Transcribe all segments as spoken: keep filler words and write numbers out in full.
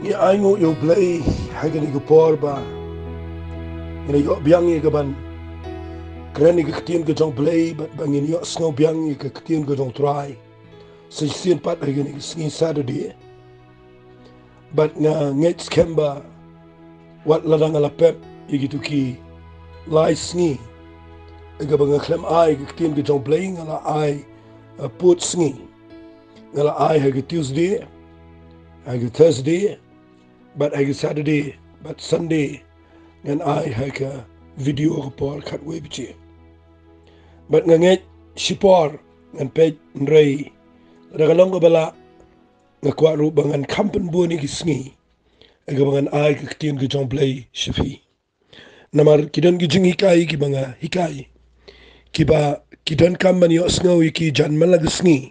Ngi ainguh ïa U Blei ha kane ka por ba ngin ïoh biang ïa ka ban kren ïa ka ktien ka jong U Blei, bad ba ngin ïohsngew biang ïa ka ktien ka jong U Trai. Sa shisien pat ha kane ka sngi Saturday. Bad nga ngeit skhem ba wat lada nga la pep ïa kito ki lai sngi, ha kaba nga khlem ai ka ktien ka jong U Blei, nga la ai, eh, pud sngi. Nga la ai ha ka Tuesday, ha ka Thursday, bad ha ka Saturday, bad Sunday ngan ai ha ka video ka por khatwei baje. Bad nga ngeit shipor ngan peit, hynrei lada ka long kaba lah, nga kwah ruh ba ngan kham pynbun ïa ki sngi ha kaba ngan ai ka ktien ka jong U Blei sha phi. Namar ki don ki jinghikai kiba nga hikai, kiba ki donkam ban ïohsngew ïa ki jan man la ka sngi,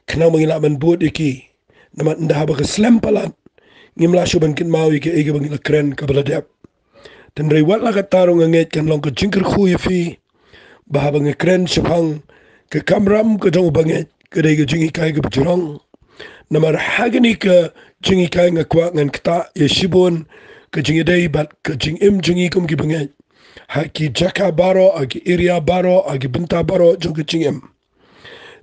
khnang ba ngin lah ban bud ïa ki. Namar ynda haba ka slem palat, ngim lah shuh ban kynmaw ïa kaei kaba ngi la kren kaba la dep. Hynrei wat la katta ruh nga ngeit kan long ka jingkyrkhu ïa phi ba haba nga kren shaphang ka kamram ka jong u bangeit, ka dei ka jinghikai kaba jrong. Namar ha kane ka jinghikai nga kwah ngan ktah ïa shibun ka jingïadei bad ka jingim jong ngi kum ki bangeit ha ki jaka baroh, ha ki area baroh, ha ki bynta baroh jong ka jingim.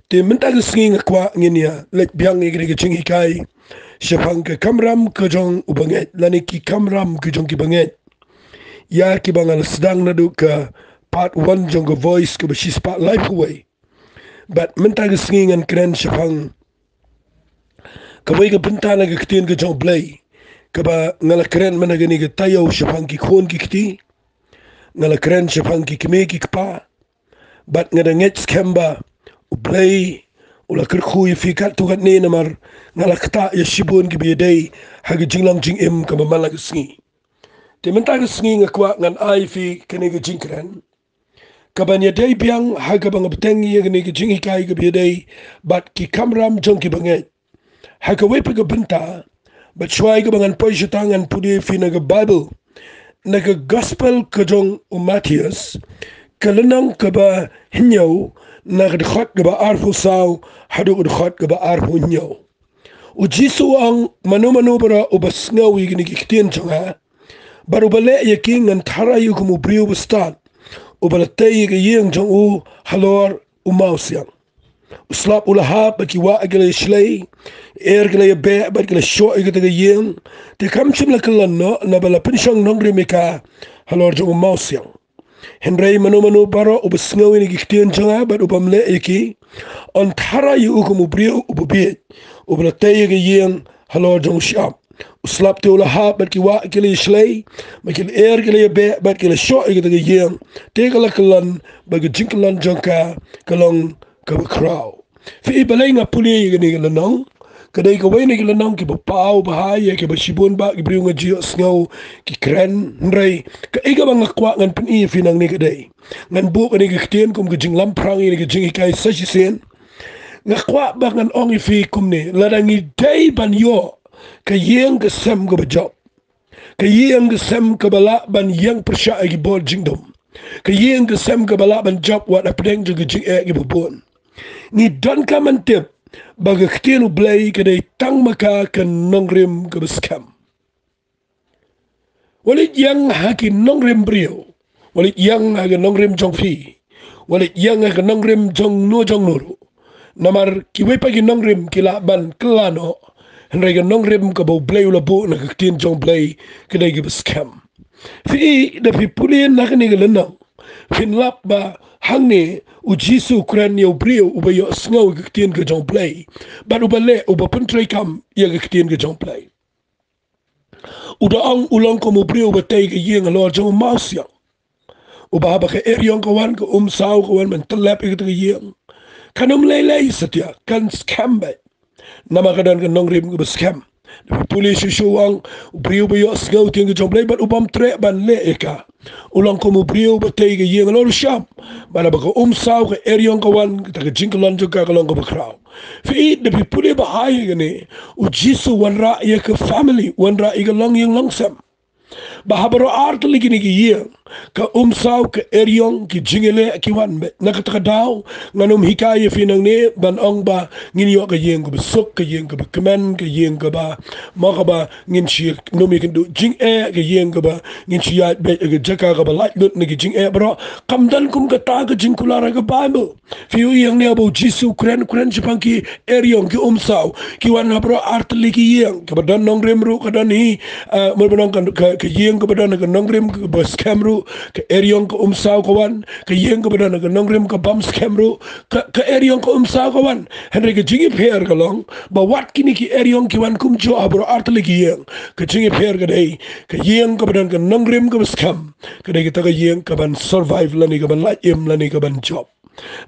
Te mynta ka sngi nga kwah ngin ïa leit biang ïa kane ka jinghikai shaphang ka kamram ka jong u bangeit, lane ki kamram ka jong ki bangeit, ïa kiba nga la sdang naduh ka part one jong ka Voice kaba shispah laiphew wei. Bad mynta ka sngi ngan kren shaphang kawei ka bynta na ka ktien ka jong u Blei, kaba nga la kren mynta kane ka taïew shaphang ki khun ki kti. Nga la kren shaphang ki kmie ki kpa. Bad nga da ngeit skhem ba u Blei u la kyrkhu ïa phi katto katne, namar nga la ktah ïa shibun kiba ïadei ha ka jinglong jingim kaba man la ka sngi. Te mynta ka sngi nga kwah ngan ai ïa phi kane ka jingkren kaban ïadei biang ha kaba nga bteng ïa kane ka jinghikai kaba ïadei bad ki kamram jong ki bangeit. Ha kawei pat ka bynta, bad shuwa ïa kaba ngan poi shata, ngan pule ïa phi na ka Baibl, na ka Gospel ka jong u Mathaios, ka lynnong kaba hynñiew, na ka dkhot kaba arphew saw haduh ka dkhot kaba arphew hynñiew. U Jisu u ong, mano mano baroh uba sngew ïa kine ki ktien jong nga bad uba leh ïa ki, ngan tharai ïa u kum u briew uba stad uba la tei ïa ka ïing jong u halor u mawsiang. U slap u la hap bad ki wah ki la ïashlei, er ki la ïabeh bad ki la shoh ïa kata ka ïing. Te kam shym la kyllon noh, naba la pynshong nongrim ïa ka halor jong u mawsiang. Hynrei mano mano baroh uba sngew ïa kine ki ktien jong nga bad u bym leh ïa ki, yn tharai ïa u kum u briew uba bieit uba la tei ïa ka ïing halor jong u shyiap. U slap te u la hap bad ki wah ki la ïashlei, bad ki la er ki la ïabeh bad ki la shoh ïa kata ka ïing. Te ka la kyllon, bad ka jingkyllon jong ka ka long kaba khraw. Phi i, balei nga pule ïa kane ka lynnong? Ka dei kawei na ki lynnong kiba paw bha ïa kiba shibun bah ki briew nga ju ïohsngew ki kren. Hynrei kaei kaba nga kwah ngan pyni ïa phi nangne ka dei, ngan buh kane ka ktien kum ka jinglamphrang ïa kane ka jinghikai sa shisien. Nga kwah ba ngan ong ïa phi kumne, lada ngi dei ban ïoh ka ïing ka sem kaba jop, ka ïing ka sem kaba lah ban ïeng pyrshah ïa ki bor jingdum, ka ïing ka sem kaba lah ban jop wat hapdeng jong ki jingeh kiba bun, ngi donkam ban tip ba ka ktien u Blei ka dei tang ma ka ka nongrim kaba skhem. Wat leit ïeng ha ki nongrim briew, wat leit ïeng ha ka nongrim jong phi, wat leit ïeng ha ka nongrim jong no jong no ruh. Namar kiwei pat ki nongrim ki lah ban kylla noh, hynrei ka nongrim kaba u Blei u la buh na ka ktien jong u Blei ka dei kaba skhem. Phi i, da phi pule na kane ka lynnong, phin lap ba hangne u Jisu u kren ïa u briew uba ïohsngew ïa ka ktien ka jong u Blei bad uba leh, uba pyntreikam ïa ka ktien ka jong u Blei. U da ong u long kum u briew uba tei ka ïing halor jong u mawsiang, uba haba ka eriong ka wan, ka umsaw ka wan ban tyllep ïa kata ka ïing, kan ym lei lei satia, kan skhem beit. Namar ka don ka nongrim kaba skhem. Da phi pule shuh shuh u ong, u briew uba ïohsngew ïa ka ktien ka jong u Blei bad u bym treh ban leh ïa ka, u long kum u briew uba tei ka ïing halor u shyiap. Bad haba ka umsaw, ka eriong ka wan, kata ka jingkyllon jong ka ka long kaba khraw. Phi i, da phi pule bha ïa kane, u Jisu u wanrah ïa ka family, u wanrah ïa ka longïing longsem. Ba ha baroh ar tylli kine ki ïing, ka umsaw, ka eriong, ki jingïaleh ki wan beit. Na kata ka daw ngan ym hikai ïa phi nangne ban ong ba ngin ïoh ka ïing kaba suk, ka ïing kaba kmen, ka ïing kaba, mo, kaba ngin shu nym ïakynduh jingeh, ka ïing kaba ngin shu ïaid beit ha ka jaka kaba laitluid na ki jingeh baroh. Kam don kum kata ka jingkular ha ka Baibl. Phi ïohi hangne ba U Jisu u kren, u kren shaphang ki eriong, ki umsaw, ki wan ha baroh artylli ki ïing, kaba don nongrim ruh ka don hi, ah, mo, ba don ka, ka, ka ïing kaba don ka nongrim kaba skhem ruh, ka eriong ka umsaw ka wan, ka ïing kaba don ka nongrim ka bym skhem ruh, ka, ka eriong ka umsaw ka wan. Hynrei ka jingïapher ka long ba wat kine ki eriong ki wan kumjuh ha baroh artylli ki ïing. Ka jingïapher ka dei, ka ïing kaba don ka nongrim kaba skhem ka dei kata ka ïing kaban survive lane kaban lait im lane kaban jop.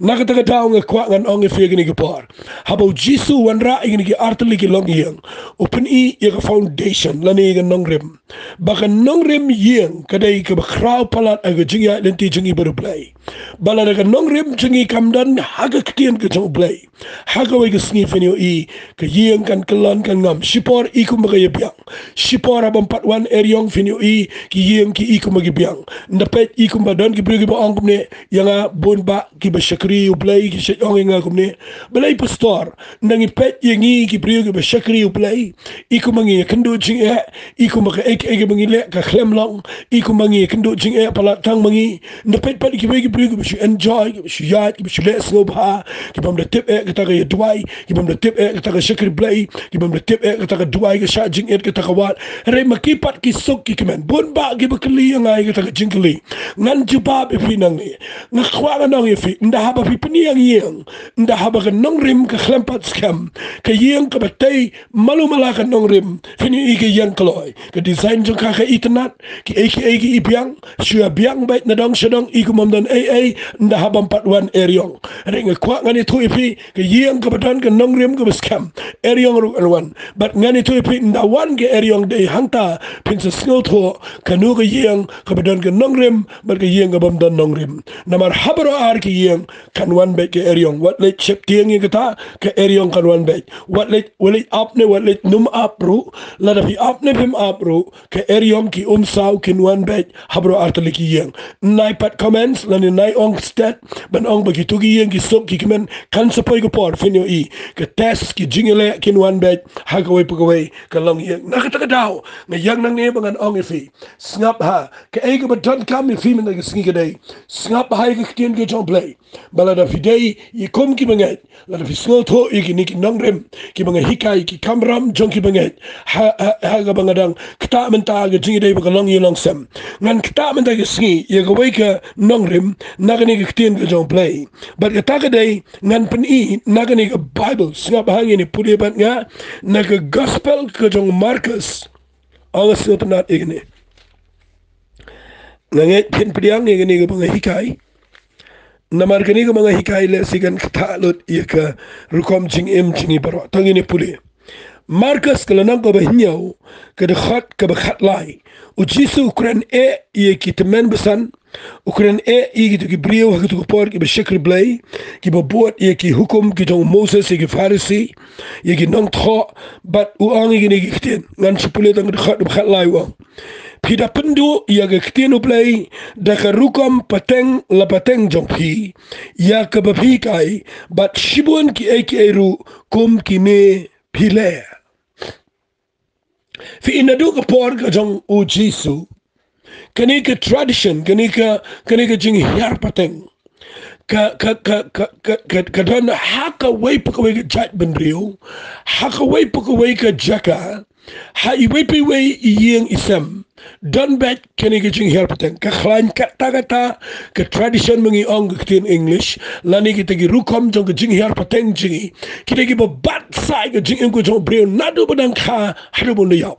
Na kata ka daw nga kwah ngan ong ïa phi ha kane ka por, haba U Jisu u wanrah ïa kine ki artylli ki longïing, u pyni ïa ka foundation lane ïa ka nongrim, ba ka nongrim ïing ka dei kaba khraw palat ha ka jingïaid lynti jong ngi bad U Blei. Ba lada ka nongrim jong ngi kam don ha ka ktien ka jong U Blei, ha kawei ka sngi phin ïohi ka ïing kan kyllon kan ngam. Shipor i kumba ka ïabiang. Shipor haba ym pat wan eriong phin ïohi ki ïing ki i kumba ki biang. Ynda peit i kumba don ki briew kiba ong kumne ïa nga, bun bah kiba shakri U Blei ki shait ong ïa nga kumne, balei pastor, ynda ngi peit ïa ngi ki briew kiba shakri U Blei, i kumba ngi ïakynduh jingeh, i kumba kaei kaei kaba ngi leh ka khlem long, i kumba ngi ïakynduh jingeh palat tang ma ngi. Ynda peit pat ïa kiwei ki briew kiba shu enjoy, kiba shu ïaid, kiba shu leh sngewbha, ki bym da tip eh kata ka ïa duwai, ki bym da tip eh kata ka shakri Blei, ki bym da tip eh kata ka duwai, ka shah jingit, kata ka wad. Hynrei ma ki pat ki suk ki kmen. Bun bah kiba kylli ïa nga ïa kata ka jingkylli. Ngan jubab ïa phi nangne. Nga kwah ngan ong ïa phi, ynda haba phi pynïeng ïing, ynda haba ka nongrim ka khlem pat skhem, ka ïing kaba tei malu mala ka nongrim, phin ïohi ka ïeng kloi. Ka design jong ka ka itynnad, kiei kiei ki i biang, shu ïabiang beit na dong sha dong, i kum ym don ei ei, ynda haba ym pat wan eriong. Hynrei nga kwah ngan ïathuh ïa phi, ka ïing kaba don ka nongrim kaba skhem, eriong ruh kan wan. Bad ngan ïathuh ïa phi, ynda wan ka eriong, dei hangta phin sa sngewthuh kano ka ïing kaba don ka nongrim bad ka ïing kaba ym don nongrim. Namar ha baroh ar ki ïing kan wan beit ka eriong. Wat leit sheptieng ïa kata, ka eriong kan wan beit. Wat leit, wat leit ap ne wat leit nym ap ruh, lada phi ap ne phim ap ruh, ka eriong, ki umsaw kin wan beit ha baroh artylli ki ïing. Nai pat comments lane nai ong stet ban ong ba kito ki ïing ki suk ki kmen, kan sa poi ka por phin ïohi ka test, ki jingïaleh kin wan beit ha kawei pa kawei ka longïing. Na kata ka daw nga ïeng nangne ba ngan ong ïa phi, sngap ha kaei kaba donkam ïa phi mynta ka sngi ka dei, sngap ha ïa ka ktien ka jong U Blei. Ba lada phi dei ïa kum ki bangeit, lada phi sngewthuh ïa kine ki nongrim kiba nga hikai, ki kamram jong ki bangeit, ha, ha, ha kaba nga dang ktah mynta ka jingïadei bad ka longïing longsem, ngan ktah mynta ka sngi ïa kawei ka nongrim na kane ka ktien ka jong U Blei. Bad kata ka dei, ngan pyni na kane ka Baibl. Sngap ha, ngin ïa pule bad nga na ka Gospel ka jong u Markus. Ong, nga sngewtynnad ïa kane. Nga ngeit phin pdiang ïa kane kaba nga hikai. Namar kane kaba nga hikai lehse kan ktah lut ïa ka rukom jingim jong ngi baroh. To ngin ïa pule. Markus ka lynnong kaba hynñiew, ka dkhot kaba khatlai. U Jisu u kren eh ïa ki tymmen basan, u kren eh ïa kito ki briew ha kato ka por, kiba shakri Blei, kiba bud ïa ki hukum ki jong u Moses, ïa ki Pharisi, ïa ki nongthoh, bad u ong ïa kine ki ktien. Ngan shu pule tang ka dkhot kaba khatlai, u ong: Phi da pynduh ïa ka ktien U Blei da ka rukom pateng la pateng jong phi, ïa kaba phi hikai, bad shibun kiei kiei ruh kum kine phi leh. Phi i, naduh ka por ka jong u Jisu, kane ka tradition, kane ka, kane ka jinghiar pateng ka, ka, ka don ha kawei pa kawei ka jaitbynriew, ha kawei pa kawei ka jaka, ha iwei pa iwei i ïing i sem. Don beit kane ka jinghiar pateng, ka khlaiñ katta katta, ka tradition ma ngi ong ka ktien English, lane kita ki rukom jong ka jinghiar pateng jong ngi, kita kiba bat said ka jingim ka jong u briew naduh ba dang kha haduh ba un da ïap.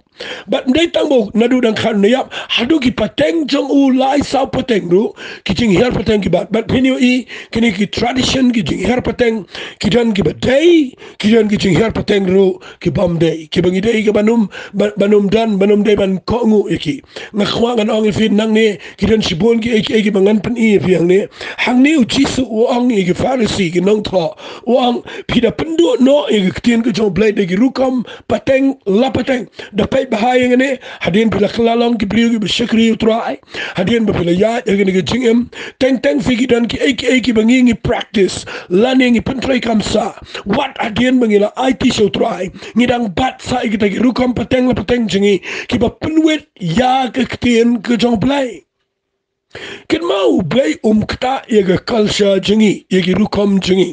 Bad ym dei tang ba naduh dang kha un da ïap, haduh ki pateng jong u, lai saw pateng ruh ki jinghiar pateng ki bat. Bad phin ïohi kine ki tradition, ki jinghiar pateng, ki don kiba dei, ki don ki jinghiar pateng ruh ki bym dei, kiba ngi dei ka ban ym, ban, ban ym don, ban ym dei ban kohnguh ïa ki. Nga kwah ngan ong ïa phi nangne, ki don shibun kiei kiei kiba ngan pyni ïa phi hangne. Hangne u Jisu u ong ïa ki Pharisi, ki nongthoh, u ong: Phi da pynduh noh ïa ka ktien ka jong U Blei da ki rukom pateng la pateng. Da peit bha ïa kane, hadien ba la kylla long ki briew kiba shakri ïa U Trai, hadien ba phi la ïaid ha kane ka jingim, teng teng phi ki don kiei kiei kiba ngi ngi practice lane ngi pyntreikam sah. Wat hadien ba ngi la aiti sha U Trai, ngi dang bat sah ïa kita ki rukom pateng la pateng jong ngi kiba pynwit ïa ka ktien ka jong U Blei. Kynmaw, U Blei um ktah ïa ka culture jong ngi, ïa ki rukom jong ngi.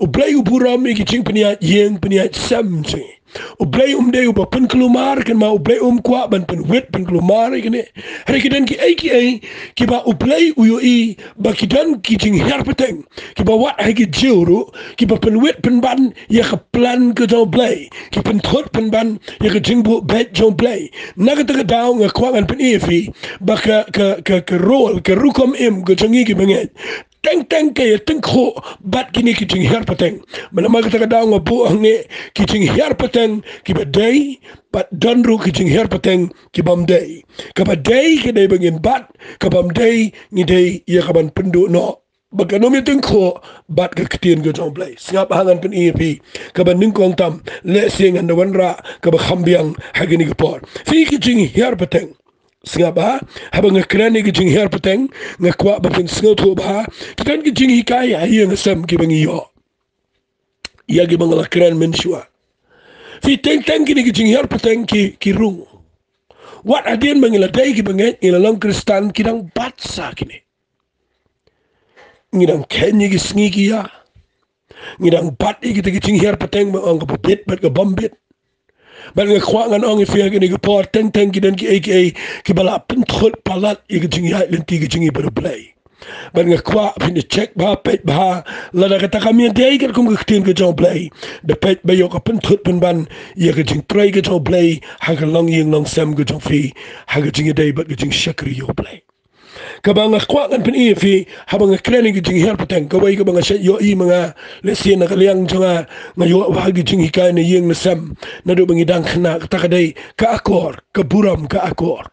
U Blei u burom ïa ki jingpynïaid ïing pynïaid sem jong ngi. U Blei um dei uba pynkulmar, kynmaw, U Blei um kwah ban pynwit pynkulmar ïa kine. Hynrei ki don kiei kiei kiba U Blei u ïohi ba ki don ki jinghiar pateng kiba wat ha ki Jiw ruh kiba pynwit pynban ïa ka plan ka jong U Blei, ki pynthut pynban ïa ka jingbuh beit jong U Blei. Na kata ka daw nga kwah ngan pyni ïa phi ba ka, ka, ka, ka role, ka rukom im ka jong ngi kiba ngeit, teng teng ka ïatyngkhuh bad kine ki jinghiar pateng. Namar kata ka daw nga buh hangne ki jinghiar pateng kiba dei, bad don ruh ki jinghiar pateng kibym dei. Kaba dei ka dei ba ngin bat, kabym dei ngi dei ïa kaban pynduh noh. Ba kan ym ïatyngkhuh bad ka ktien ka jong U Blei. Sngap ha ngan pyni ïa phi kaba nyngkong tam, lehse ngan da wanrah kaba kham biang ha kane ka por. Phi, ki jinghiar pateng. Sngap ha, haba nga kren ïa ki jinghiar pateng, nga kwah ba phin sngewthuh bha, ki don ki jinghikai ha ïing ha sem kiba ngi ïoh, ïa kiba nga la kren mynshuwa. Phi, teng teng kine ki jinghiar pateng ki, ki rung. Wat hadien ba ngi la dei kiba ngeit, ngi la long Khristan, ki dang bat sah kine. Ngi dang kheiñ ïa ki sngi ki ïa. Ngi dang bat ïa kita ki jinghiar pateng, ba ong kaba bit bad kabym bit. Bad nga kwah ngan ong ïa phi ha kane ka por, teng teng ki don kiei kiei kiba la pynthut palat ïa ka jingïaid lynti ka jong ngi bad U Blei. Bad nga kwah phin da check bha, peit bha, lada kata kam ïadei katkum ka ktien ka jong U Blei, da peit ba ïoh ka pynthut pynban ïa ka jingtrei ka jong U Blei ha ka longïing longsem ka jong phi, ha ka jingïadei bad ka jingshakri ïa U Blei. Kaba nga kwah ngan pyni ïa phi, haba nga kren ïa ka jinghiar pateng, kawei kaba nga shait ïohi ma nga, lehse na ka liang jong nga, nga ïoh bha ki jinghikai na ïing na sem, naduh ba ngi dang khynnah, kata ka dei ka akor, ka burom ka akor.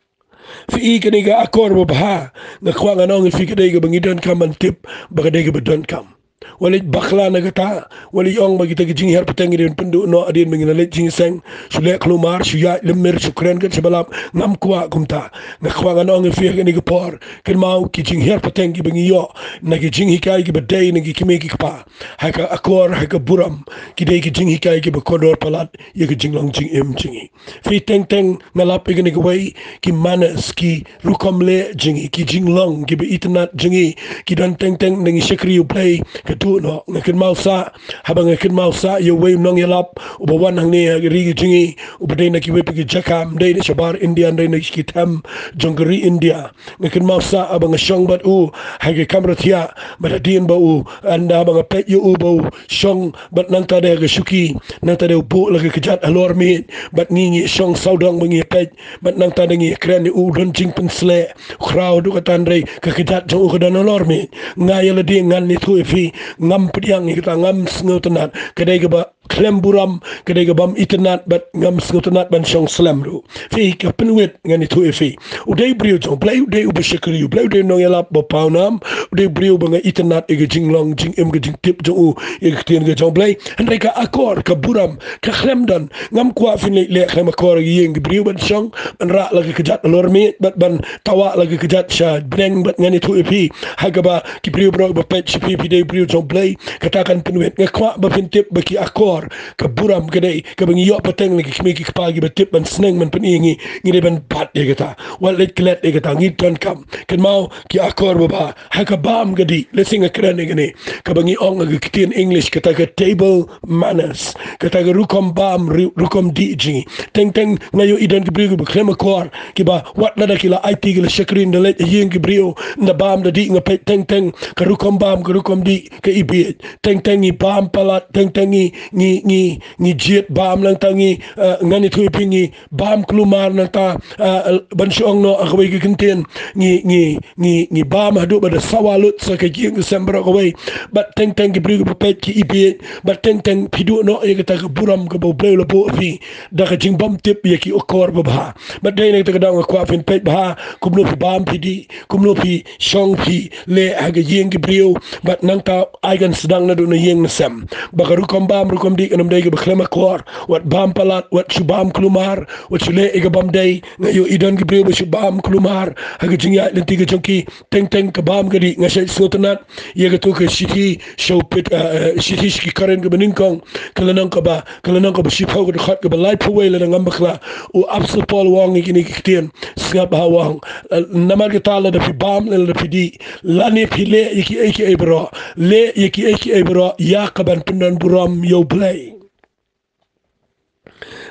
Phi, kane ka akor babha, nga kwah ngan ong ïa phi, ka dei kaba ngi donkam ban tip ba ka dei kaba donkam. Wat leit bakla na kata, wat leit ong ba kita ki jinghiar pateng ngi dei ban pynduh noh hadien ba ngi la leit jingïaseng, shu leh kulmar, shu ïaid limit, shu kren kat sha ba lap, ngam kwah kumta. Nga kwah ngan ong ïa phi ha kane ka por, kynmaw, ki jinghiar pateng kiba ngi ïoh na ki jinghikai kiba dei na ki kmie ki kpa, ha ka akor, ha ka burom, ki dei ki jinghikai kiba kordor palat ïa ka jinglong jingim jong ngi. Phi, teng teng nga lap ïa kane kawei, ki manners, ki rukom leh jong ngi, ki jinglong kiba itynnad jong ngi, ki don teng teng, ngi shakri U Blei, ka duh noh. Nga kynmaw sah, haba nga kynmaw sah ïa uwei u nongïalap uba wan hangne ha ka ri ka jong ngi, uba dei na kiwei pat ki jaka, ym dei na shabar India, ym dei na ki them jong ka ri India. Nga kynmaw sah haba nga shong bad u ha ka kamra thiah, bad hadien ba u, ynda ba nga peit ïa u ba u shong, bad nangta da ka shuki, nangta da u buh la ka kjat halor miej, bad ngi ngi shong sawdong ba ngi peit, bad nangta da ngi kren ïa u, don jingpynsleh, u khraw duh kata, hynrei ka kjat jong u ka don halor miej. Nga ïa lade ngan ïathuh ïa phi, ngam pdiang ïa kata, ngam sngewtynnad, ka dei kaba khlem burom, ka dei kabym itynnad, bad ngam sngewtynnad ban shong slem ruh. Phi, ka pynwit ngan ïathuh ïa phi. U dei u briew jong U Blei, u dei uba shakri U Blei, u dei u nongïalap ba pawnam, u dei u briew ba nga itynnad ïa ka jinglong jingim, ka jingtip jong u ïa ka ktien ka jong U Blei. Hynrei ka akor, ka burom, ka khlem don. Ngam kwah phin leit leh khlem akor ha ïing ki briew, ban shong, ban rah la ka kjat halor miej, bad ban tawah la ka kjat sha bneng, bad ngan ïathuh ïa phi, ha kaba ki briew baroh ba peit sha phi, phi dei u briew jong U Blei, kata kan pynwit. Nga kwah ba phin tip ba ki akor, ka burom ka dei kaba ngi ïoh pateng na ki kmie ki kpa kiba tip ban sneng ban pyni ïa ngi, ngi dei ban bat ïa kata. Wat leit klet ïa kata, ngi donkam. Kynmaw, ki akor babha, ha ka bam ka dih, lehse nga kren ïa kane, kaba ngi ong ha ka ktien English kata ka table manners, kata ka rukom bam, ru-, rukom dih jong ngi. Teng teng nga ïohi don ki briew kiba khlem akor, kiba wat lada ki la aiti, ki la shakri, ynda leit ha ïing ki briew, ynda bam da dih, nga peit teng teng ka rukom bam, ka rukom dih ka ibiej. Teng teng ngi bam palat, teng teng ngi, ngi, ngi, ngi jied bam, nangta ngi, eh, ngan ïathuh ïa phi, ngi bam kulmar, nangta, eh, ban shu ong noh ha kawei ka kyntien, ngi, ngi, ngi, ngi bam haduh ba da sawa lut sa ka ïing ka sem baroh kawei. Bad teng teng ki briew kiba peit ki ibiej, bad teng teng phi duh noh ïa kata ka burom kaba U Blei u la buh ha phi da ka jingbymtip ïa ki akor babha. Bad dei na kata ka daw nga kwah phin peit bha kumno phi bam phi dih, kumno phi shong phi leh ha ka ïing ki briew, bad nangta ai kan sdang naduh na ïing na sem. Ba ka rukom bam, rukom dih, kan ym dei kaba khlem akor. Wat bam palat, wat shu bam kulmar, wat shu leh ïa ka bym dei. Nga ïohi don ki briew ba shu bam kulmar ha ka jingïaid lynti ka jong ki. Teng teng ka bam ka dih. Nga shait sngewtynnat ïa katu ka shithi sha u Pit, eh, eh, shithi sha ki Korinth kaba nyngkong, ka lynnong kaba, ka lynnong kaba shiphew, ka dkhot kaba laiphew wei, lada ngam bakla. U apostol Paul u ong ïa kine ki ktien. Sngap ha u ong, eh, namar kata lada phi bam lane lada phi dih, lane phi leh ïa kiei kiei baroh, leh ïa kiei kiei baroh ïa kaban pyndon burom ïa U Blei.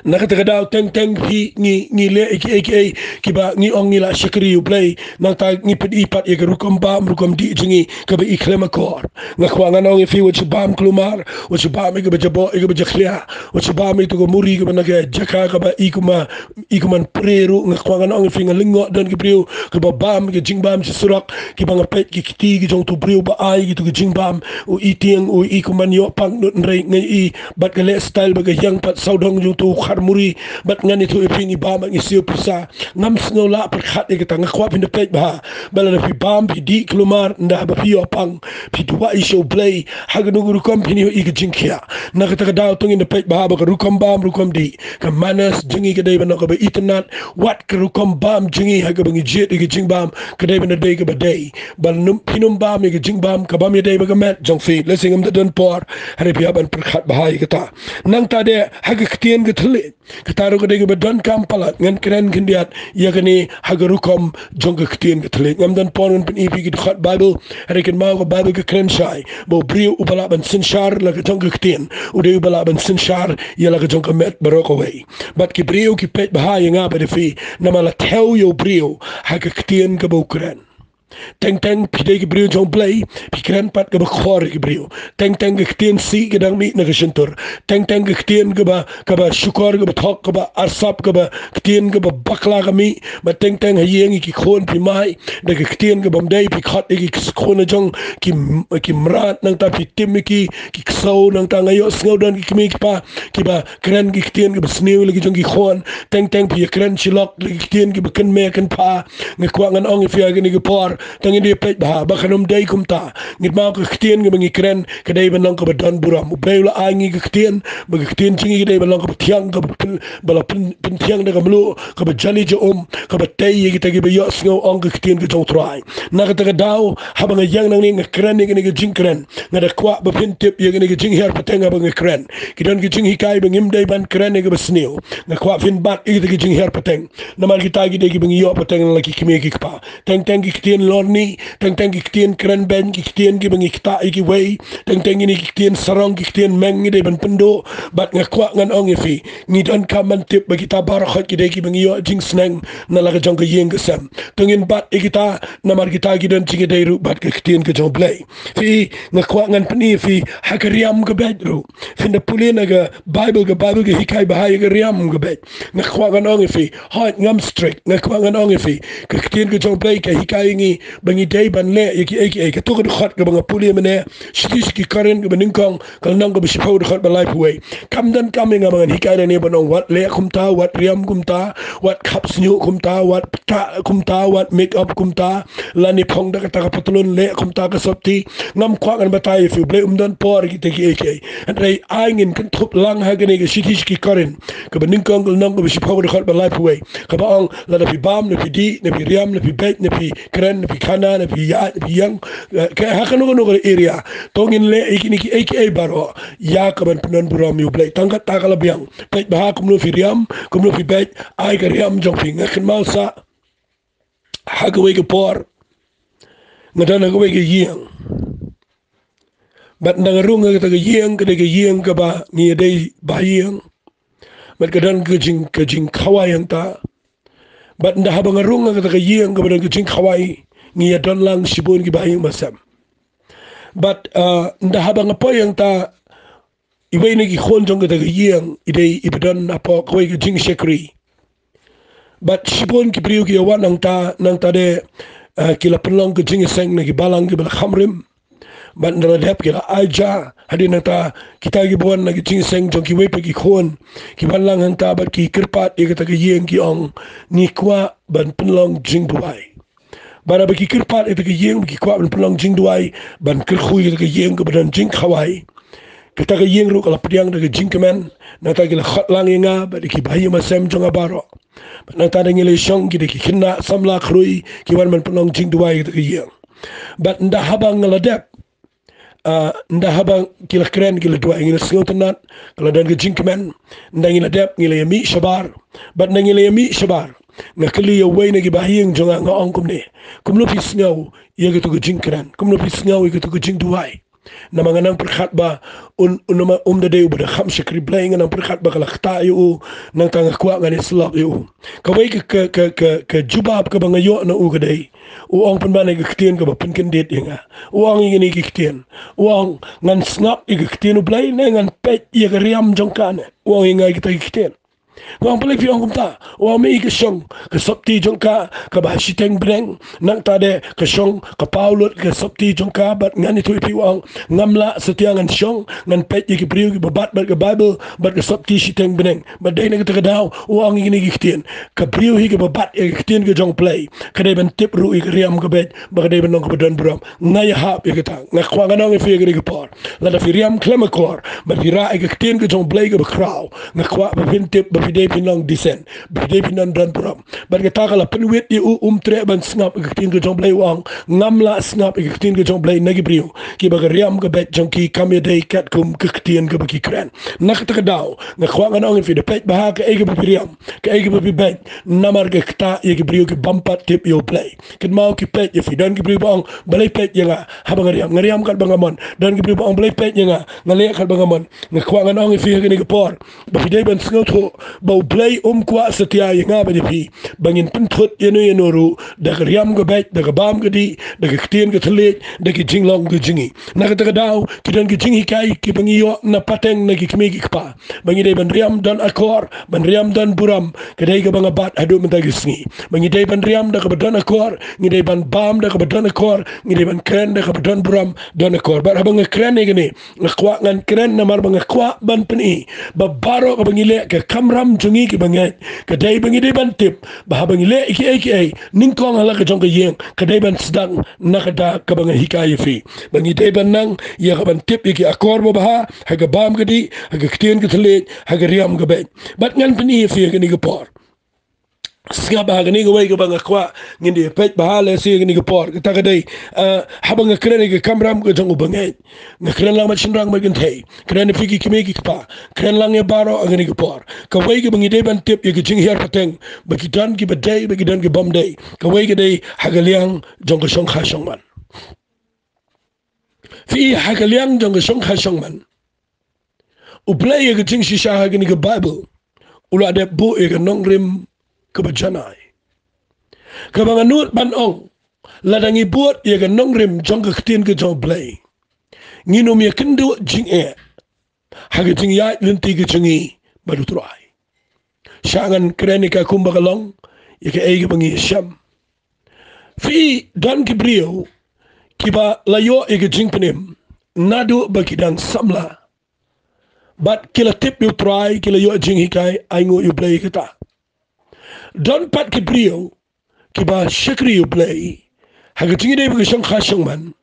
Na kata ka daw teng teng phi, ngi, ngi leh ïa kiei kiei kiba ngi ong ngi la shakri ïa U Blei, nangta ngi pyni pat ïa ka rukom bam rukom dih jong ngi kaba i khlem akor. Nga kwah ngan ong ïa phi, wat shu bam kulmar, wat shu bam ïa kaba jaboh, ïa kaba jakhlia, wat shu bam ïa katu ka muri kaba na ka jaka kaba i kumba, i kumban pre ruh. Nga kwah ngan ong ïa phi, nga lyngngoh don ki briew kiba bam ïa ka jingbam sha surok, kiba nga peit ki kti ki jong utu u briew ba ai ïa katu ka jingbam, u i tieng, u i kumban ïoh pang nud, hynrei nga i bad ka leh style ba ka ïeng pat sawdong jong utu u khar muri, bad ngan ïathuh ïa phi, ngi bam bad ngi siew pisa. Ngam sngew lah pyrkhat ïa kata. Nga kwah phin da peit bha, ba lada phi bam, phi dih kulmar, ynda haba phi ïoh pang, phi duwai sha U Blei, ha kano ka rukom phin ïohi ka jingkhiah. Na kata ka daw to ngin da peit bha ba ka rukom bam rukom dih, ka manners jong ngi ka dei ban long kaba itynnad, wat ka rukom bam jong ngi ha kaba ngi jied ïa ka jingbam ka dei ban da dei kaba dei. Ba lada phin ym bam ïa ka jingbam, ka bym ïadei bad ka met jong phi. Lehse ngam da don por, hynrei phi hap ban pyrkhat bha ïa kata. Nangta de ha ka ktien ka thylliej, kata ruh ka dei kaba donkam palat, ngan kren khyndiat ïa kane ha ka rukom jong ka ktien ka thylliej. Ngam don por ngan pyni ïa phi ki dkhot Baibl, hynrei kynmaw ka Baibl ka kren shai ba u briew uba lah ban synshar la ka jong ka ktien, u dei uba lah ban synshar ïa la ka jong ka met baroh kawei. Bad ki briew ki peit bha ïa nga bad ïa phi, namar la thew ïa u briew ha ka ktien kaba u kren. Teng teng phi dei ki briew jong U Blei, phi kren pat kaba khor ïa ki briew. Teng teng ka ktien sih ka dang mih na ka shyntur. Teng teng ka ktien kaba, kaba shukor, kaba thok, kaba arsap, kaba ktien kaba bakla ka mih. Bad teng teng ha ïing ïa ki khun phi mai da ka ktien ka bym dei, phi khot ïa ki khun la jong ki, ki mrad, nangta phi tim ïa ki, ki ksew, nangta nga ïohsngew don ki kmie ki kpa kiba kren ki ktien kaba sniew la ki jong ki khun. Teng teng phi ïa kren shilok la ki ktien kiba kynmaw kynpaw. Nga kwah ngan ong ïa phi ha kane ka por, to ngin da peit bha ba kan ym dei kumta. Ngi tip ba ka ktien kaba ngi kren ka dei ban long kaba don burom. U Blei u la ai ngi ka ktien, ba ka ktien jong ngi ka dei ban long kaba thiang, kaba pyn, ba la pyn, pynthiang da ka mluh, kaba jali ja um, kaba tei ïa kita kiba ïohsngew ong ka ktien ka jong U Trai. Na kata ka daw, haba nga ïeng nangne nga kren ïa kane ka jingkren, nga da kwah ba phin tip ïa kane ka jinghiar pateng haba nga kren. Ki don ki jinghikai ba ngim dei ban kren ïa kaba sniew. Nga kwah phin bat ïa kita ki jinghiar pateng. Namar kita ki dei kiba ngi ïoh pateng la ki kmie ki kpa. Teng teng ki ktien lorni, teng teng ki ktien kren beiñ, ki ktien kiba ngi ktah ïa kiwei, teng teng kine ki ktien sarong, ki ktien meng ngi dei ban pynduh. Bad nga kwah ngan ong ïa phi, ngi donkam ban tip ba kita baroh khoit ki dei kiba ngi ïoh jingsneng na la ka jong ka ïing ka sem. To ngin bat ïa kita, namar kita ki don jingïadei ruh bad ka ktien ka jong U Blei. Phi, nga kwah ngan pyni ïa phi ha ka riam ka beit ruh. Phin da pule na ka Baibl, ka Baibl ka hikai bha ïa ka riam ka beit. Nga kwah ngan ong ïa phi, hooid ngam strict, nga kwah ngan ong ïa phi, ka ktien ka jong U Blei ka hikai ïa ngi ba ngi dei ban leh ïa kiei kiei. Kato ka dkhot kaba nga pule mynne, shithi sha ki Korinth kaba nyngkong, ka lynnong kaba shiphew, dkhot ba laiphew wei. Kam donkam ïa nga ba ngan hikai nangne ban ong wat leh kumta, wat riam kumta, wat khap shñiuh kumta, wat ktah kumta, wat make up kumta, lane phong da kata ka patlun, leh kumta ka sopti. Ngam kwah ngan batai ïa phi, U Blei um don por ïa kita kiei kiei. Hynrei ai ngin kynthup lang ha kane ka shithi sha ki Korinth kaba nyngkong, ka lynnong kaba shiphew, dkhot ba laiphew wei, kaba ong, lada phi bam, ne phi dih, ne phi riam, ne phi beit, ne phi kren, ne phi khana, ne phi ïaid, ne phi ïeng, eh, ka, ha kano kano ka area, to ngin leh ïa kine kiei kiei baroh ïa kaban pyndon burom ïa U Blei. Tang kata ka la biang. Peit bha kumno phi riam, kumno phi beit, ai ka riam jong phi. Nga kynmaw sa ha kawei ka por nga don ha kawei ka ïing. Bad ynda nga rung ha kata ka ïing, ka dei ka ïing kaba ngi ïadei ba ïing. Bad ka don ka jing, ka jingkhawai hangta. Bad ynda haba nga rung ha kata ka ïing kaba don ka jingkhawai, ngi ïa don lang shibun ki bahaïing bahasem. Bad, ah, ynda haba nga poi hangta, iwei na ki khun jong kata ka ïing i dei iba don hapoh kawei ka jingshakri. Bad shibun ki briew ki ïa wan hangta, nangta de, eh, ki la pynlong ka jingïaseng na ki balang kiba la kham rim. Bad ynda la dep ki la ai ja, hadien nangta kita kiba wan na ka jingïaseng jong kiwei pat ki khun ki wan lang hangta bad ki kyrpad ïa kata ka ïing, ki ong, ngi kwah ban pynlong jingduwai. Bad haba ki kyrpad ïa kata ka ïing, ki kwah ban pynlong jingduwai, ban kyrkhu ïa kata ka ïing kaba don jingkhawai, Kata ka ïing ruh ka la pdiang da ka jingkmen, nangta ki la khot lang ïa nga bad ïa ki bahaïing bahasem jong nga baroh. Bad nangta da ngi la shong, ki da ki khynnah samla khrui ki wan ban pynlong jingduwai ïa kata ka ïing. Bad ynda haba nga la dep, ah, ynda haba ki la kren ki la duwai, ngi la sngewtynnat, ka la don ka jingkmen. Ynda ngi la dep, ngi la ïa mih shabar. Bad ynda ngi la ïa mih shabar, nga kylli ïa uwei na ki bahaïing jong nga, nga ong kumne: Kumno phi sngew ïa katu ka jingkren? Kumno phi sngew ïa katu ka jingduwai? Namar nga nang pyrkhat ba un, un, namar um da dei uba da kham shakri Blei, nga nang pyrkhat ba ka la ktah ïa u, nangta nga kwah ngan ïasyllok ïa u. Kawei ka, ka, ka, ka, ka jubab kaba nga ïoh na u ka dei, u ong: Pynban ïa ka ktien kaba pynkyndit ïa nga. U ong ïa kine ki ktien. U ong: Ngan sngap ïa ka ktien U Blei ne ngan peit ïa ka riam jong ka ne? U ong ïa nga ïa kita ki ktien. Nga ong: Balei phi ong kumta? U ong: Me i ka shong ka sopti jong ka kaba ha shiteng bneng, nangta de ka shong ka paw lut ka sopti jong ka, bad ngan ïathuh ïa phi, u ong, ngam lah satia ngan shong ngan peit ïa ki briew kiba bat bad ka Baibl bad ka sopti shiteng bneng. Bad dei na kata ka daw u ong ïa kine ki ktien. Ka briew hi kaba bat ïa ka ktien ka jong U Blei ka dei ban tip ruh ïa ka riam ka beit, ba ka dei ban long kaba don burom. Nga ïahap ïa kata. Nga kwah ngan ong ïa phi ha kane ka por, lada phi riam khlem akor bad phi rah ïa ka ktien ka jong U Blei kaba khraw, nga kwah ba phin tip ba phi dei phin long decent, ba phi dei phin don, don burom. Bad kata ka la pynwit ïa u, um treh ban sngap ïa ka ktien ka jong U Blei. U ong: Ngam lah sngap ïa ka ktien ka jong U Blei na ki briew kiba ka riam ka beit jong ki kam ïadei katkum ka ktien kaba ki kren. Na kata ka daw nga kwah ngan ong ïa phi, da peit bha kaei kaba phi riam, kaei kaba phi beit, namar ka ktah ïa ki briew ki bym pat tip ïa U Blei. Kynmaw, ki peit ïa phi. Don ki briew ba ong: Balei peit ïa nga haba nga riam? Nga riam katba nga mon. Don ki briew ba ong: Balei peit ïa nga? Nga leh katba nga mon. Nga kwah ngan ong ïa phi ha kane ka por ba phi dei ban sngewthuh ba U Blei um kwah satia ïa nga bad ïa phi ba ngin pynthut ïano ïano ruh da ka riam ka beit, da ka bam ka dih, da ka ktien ka thylliej, da ki jinglong ka jong ngi. Na kata ka daw ki don ki jinghikai kiba ngi ïoh na pateng na ki kmie ki kpa, ba ngi dei ban riam don akor, ban riam don burom. Ka dei kaba nga bat haduh mynta ki sngi, ba ngi dei ban riam da kaba don akor, ngi dei ban bam da kaba don akor, ngi dei ban kren da kaba don burom, don akor. Bad haba nga kren ïa kane, nga kwah ngan kren namar ba nga kwah ban pyni ba baroh kaba ngi leh, ka kamram jong ngi kiba ngeit ka dei ba ngi dei ban tip ba haba ngi leh ïa kiei kiei nyngkong ha la ka jong ka ïing, ka dei ban sdang na kata kaba nga hikai ïa phi, ba ngi dei ban nang ïa ka ban tip ïa ki akor babha ha ka bam ka dih, ha ka ktien ka thylliej, ha ka riam ka beit. Bad ngan pyni ïa phi ha kane ka por. Sngap bha, kane kawei kaba nga kwah ngin ïa peit bha lehse ha kane ka por. Kata ka dei, ah, haba nga kren ïa ka kamram ka jong u bangeit, nga kren lang bad shynrang bad kynthei, kren ïa phi ki kmie ki kpa, kren lang ïa baroh ha kane ka por. Kawei kaba ngi dei ban tip ïa ka jinghiar pateng, ba ki don kiba dei, ba ki don ki bym dei. Kawei ka dei ha ka liang jong ka shongkha shongman. Phi i, ha ka liang jong ka shongkha shongman, U Blei ha ka jingshisha ha kane ka Baibl u la dep buh ïa ka nongrim kaba janai, kaba nga nud ban ong, lada ngi bud ïa ka nongrim jong ka ktien ka jong U Blei, ngin ym ïakynduh jingeh ha ka jingïaid lynti ka jong ngi bad U Trai. Sha ngan kren ïa ka kumba ka long, ïa kaei kaba ngi shem. Phi i, don ki briew kiba la ïoh ïa ka jingpynim naduh ba ki dang samla, bad ki la tip ïa U Trai, ki la ïoh jinghikai, ainguh ïa U Blei ïa kata. Don pat ki briew kiba shakri U Blei ha ka jingïadei bad ka shongkha shongman,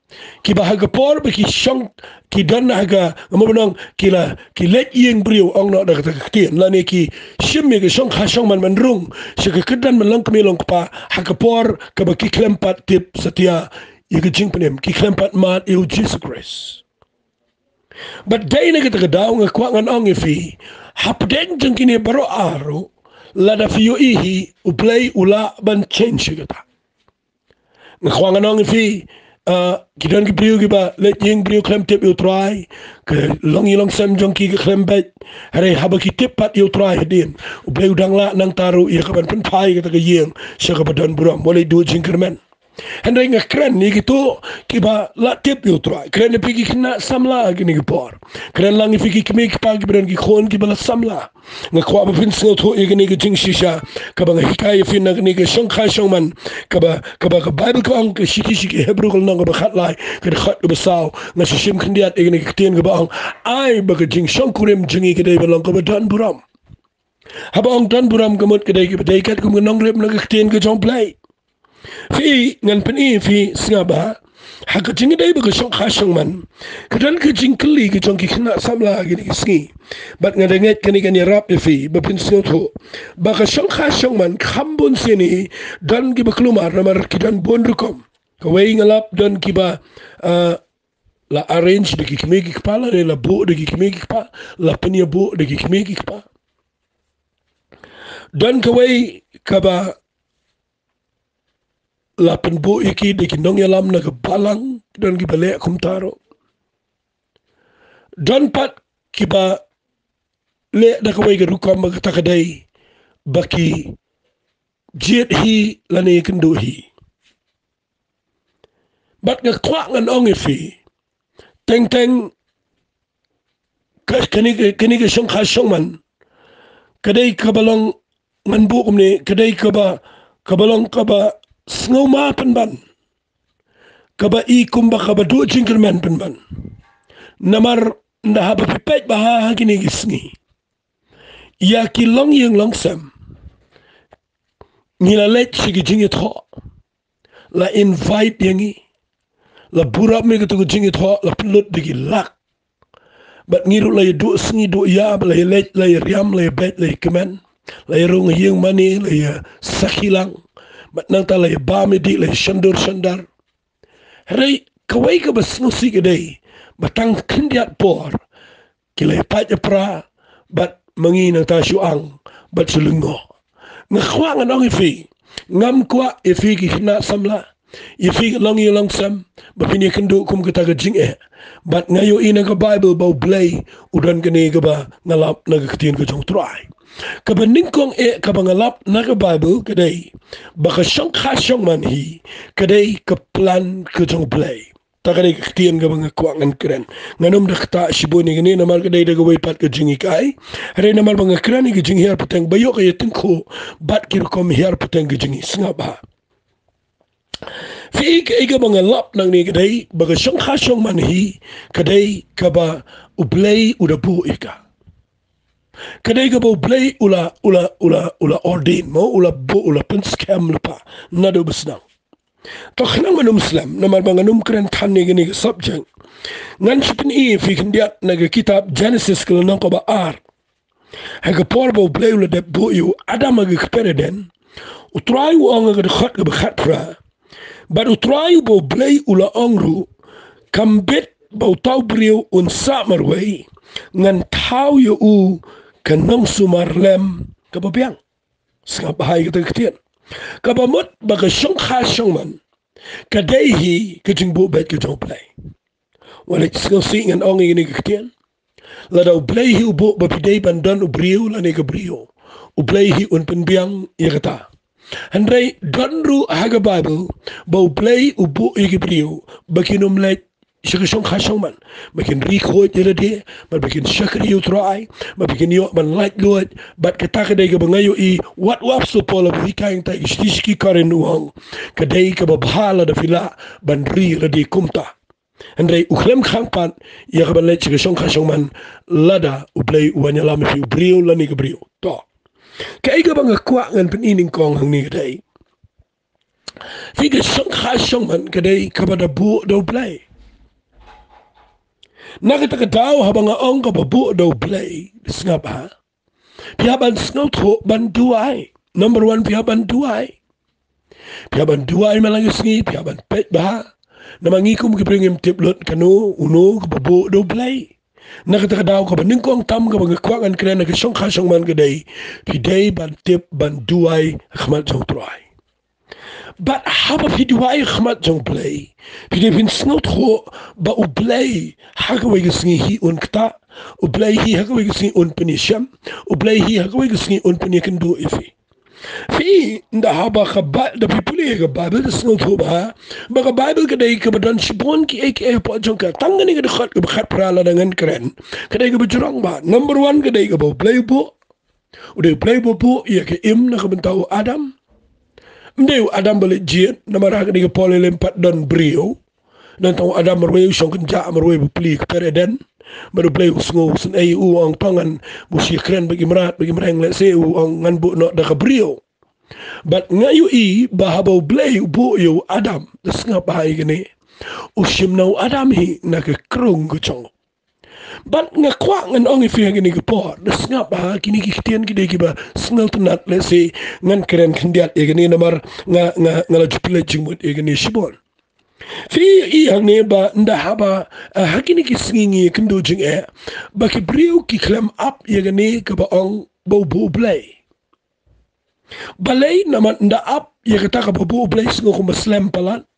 kiba ha ka por ba ki shong, ki don ha ka, nga mut ban ong, ki la, ki leit ïing briew, ong noh da kata ka ktien, lane ki shim ïa ka shongkha shongman ban rung sha ka kyrdan ban long kmie long kpa, ha ka por kaba ki khlem pat tip satia ïa ka jingpynim, ki khlem pat mad ïa U Jisu Khrist. Bad dei na kata ka daw nga kwah ngan ong ïa phi, hapdeng jong kine baroh ar ruh, lada phi ïohi hi, U Blei u lah ban change ïa kata. Nga kwah ngan ong ïa phi, ah, ki don ki briew kiba leit ïing briew khlem tip ïa U Trai, ka longïing longsem jong ki ka khlem beit. Hynrei haba ki tip pat ïa U Trai hadien, U Blei u dang lah nangta ruh ïa ka ban pynphai ïa kata ka ïing sha kaba don burom, wat leit duh jingkyrmen. Hynrei nga kren ïa kito kiba la tip ïa U Trai. Kren ïa phi ki khynnah samla ha kine ki por. Kren lang ïa phi ki kmie ki kpa kiba don ki khun kiba la samla. Nga kwah ba phin sngewthuh ïa kane ka jingshisha kaba nga hikai ïa phi na kane ka shongkha shongman, kaba, kaba ka Baibl ka ong, ka shithi sha ki Hebru ka lynnong kaba khatlai, ka dkhot kaba saw. Nga sa shim khyndiat ïa kane ka ktien kaba ong, ai ba ka jingshongkurim jong ngi ka dei ban long kaba don burom. Haba ong don burom, ka mut ka dei kaba dei katkum ka nongrim na ka ktien ka jong U Blei. Phi, ngan pyni ïa phi, sngap bha. Ha ka jingïadei bad ka shongkha shongman, ka don ka jingkylli ka jong ki khynnah samla ha kine ki sngi. Bad nga da ngeit kane kan ïarap ïa phi ba phin sngewthuh ba ka shongkha shongman kham bun sien hi don kiba kulmar namar ki don bun rukom. Kawei nga lap don kiba, ah, la arrange da ki kmie ki kpa, lane la buh da ki kmie ki kpa, la pynïabuh da ki kmie ki kpa. Don kawei kaba la pynbuh ïa ki da ki nongïalam na ka balang, don kiba leh kumta ruh. Don pat kiba leh da kawei ka rukom ba kata ka dei ba ki jied hi lane ïakynduh hi. Bad nga kwah ngan ong ïa phi, teng teng ka, kane ka, kane ka shongkha shongman ka dei kaba long, ngan buh kumne, ka dei kaba, kaba long kaba sngewma pynban, kaba i kumba kaba duh jingkyrmen pynban. Namar nda haba phi peit bha ha kine ki sngi, ïa ki longïing longsem ngi la leit sha ki jingïathoh, la invite ïa ngi, la burom ïa katu ka jingïathoh, la pynlut da ki lak. Bad ngi ruh la ïa duh sngi duh ïa, bad la ïa leit, la ïa riam, la ïa beit, la ïa kmen, la ïa rung ïing mane, la ïa sakhi lang. Bad nangta la ïa bam ïa dih, la ïa shondur shondar. Hynrei kawei kaba sngewsih ka dei ba tang khyndiat por ki la ïa pait ïa pra, bad ma ngi nangta shu ang bad shu lyngngoh. Nga kwah ngan ong ïa phi, ngam kwah ïa phi ki khynnah samla, ïa phi ki longïing longsem, ba phin ïakynduh kum kata ka jingeh. Bad nga ïohi na ka Baibl ba U Blei u don kane kaba nga lap na ka ktien ka jong U Trai. Kaba nyngkong eh kaba nga lap na ka Baibl ka dei ba ka shongkha shongman hi ka dei ka plan ka jong U Blei. Ta ka dei ka ktien kaba nga kwah ngan kren. Ngan ym da ktah shibun ïa kane namar ka dei da kawei pat ka jinghikai. Hynrei namar ba nga kren ïa ka jinghiar pateng ba ïoh ka ïatyngkhuh bad ki rukom hiar pateng ka jinghi. Sngap bha. Phi i kaei kaba nga lap nangne ka dei ba ka shongkha shongman hi ka dei kaba U Blei u da buh ïa ka. Ka dei kaba U Blei u la, u la, u la, u la ordain, mo, u la buh, u la pynskhem lypa naduh ba sdang. To khnang ban ym slem, namar ba ngan ym kren than ïa kane ka subject, ngan shu pyni ïa phi khyndiat na ka kitab Genesis ka lynnong kaba ar. Ha ka por ba U Blei u la dep buh ïa u Adam ha ka kper Eden, U Trai u ong ha ka dkhot kaba khatphra: Bad U Trai uba U Blei u la ong ruh, kam bit ba uta u briew un sah marwei, ngan thaw ïa u ka nongsumar lem kaba biang. Sngap bha ïa kata ka ktien. Kaba mut ba ka shongkha shongman ka dei hi ka jingbuh beit ka jong U Blei. Wat leit sngewsih ngan ong ïa kane ka ktien. Lada U Blei hi u buh ba phi dei ban don u briew lane ka briew, U Blei hi un pynbiang ïa kata. Hynrei don ruh ha ka Baibl ba U Blei u buh ïa ki briew ba kin ym leit sha ka shongkha shongman, ba kin ri khuid ïa lade, bad ba kin shakri ïa U Trai, bad ba kin ïoh ban laitluid. Bad kata ka dei kaba nga ïohi wat u apostol Paul haba u hikai hangtai ha ki shithi sha ki Korinth, u ong ka dei kaba bha lada phi lah ban ri ïa lade kumta. Hynrei u khlem khang pat ïa ka ban leit sha ka shongkha shongman lada U Blei u wan ïalam ïa phi, u briew lane ka briew. To, kaei kaba nga kwah ngan pyni nyngkong hangne ka dei, phi, ka shongkha shongman ka dei kaba da buh da U Blei. Na kata ka daw haba nga ong kaba buh da U Blei, sngap bha, phi hap ban sngewthuh ban duwai. Number one, phi hap ban duwai. Phi hap ban duwai man la ka sngi, phi hap ban peit bha. Namar ngi kum ki briew ngim tip lut kano uno kaba buh da U Blei. Na kata ka daw kaba nyngkong tam kaba nga kwah ngan kren ha ka shongkha shongman ka dei, phi dei ban tip ban duwai ha khmat jong U Trai. Bad haba phi duwai ha khmat jong U Blei, phi dei phin sngewthuh ba U Blei ha kawei ka sngi hi un ktah, U Blei hi ha kawei ka sngi un pynïashem, U Blei hi ha kawei ka sngi un pynïakynduh ïa phi. Phi, nda haba ka Ba-, da phi pule ka Baibl da sngewthuh bha ba ka Baibl ka dei kaba don shibun kiei kiei hapoh jong ka. Tang kane ka dkhot kaba khatphra lada ngan kren, ka dei kaba jrong bha. Number one, ka dei kaba U Blei u buh. U dei U Blei uba buh ïa ka im na ka bynta u Adam. Ym dei u Adam ba leit jied, namar ha kane ka por lei lei ym pat don briew. Don tang u Adam marwei u shong kynjah marwei bapli ha ka kper Eden. Bad U Blei u sngewsynei, u ong to ngan buh shi kren bad ki mrad bad ki mreng, lehse u ong ngan buh noh da ka briew. Bad nga ïohi ba haba U Blei u buh ïa u Adam, da sngap bha ïa kane, U shim na u Adam hi na ka krung ka jong u. Bad nga kwah ngan ong ïa phi ha kane ka por, da sngap ha kine ki ktien ki dei kiba sngewtynnat, lehse ngan kren khyndiat ïa kane namar nga, nga, nga la ju pynleit jingmut ïa kane shibun. Phi ïohi hangne ba ynda haba, ah, ha kine ki sngi ngi ïakynduh jingeh, ba ki briew ki khlem ap ïa kane kaba ong ba u buh U Blei. Balei? Namar ynda ap ïa kata kaba buh U Blei, sngew kumba slem palat.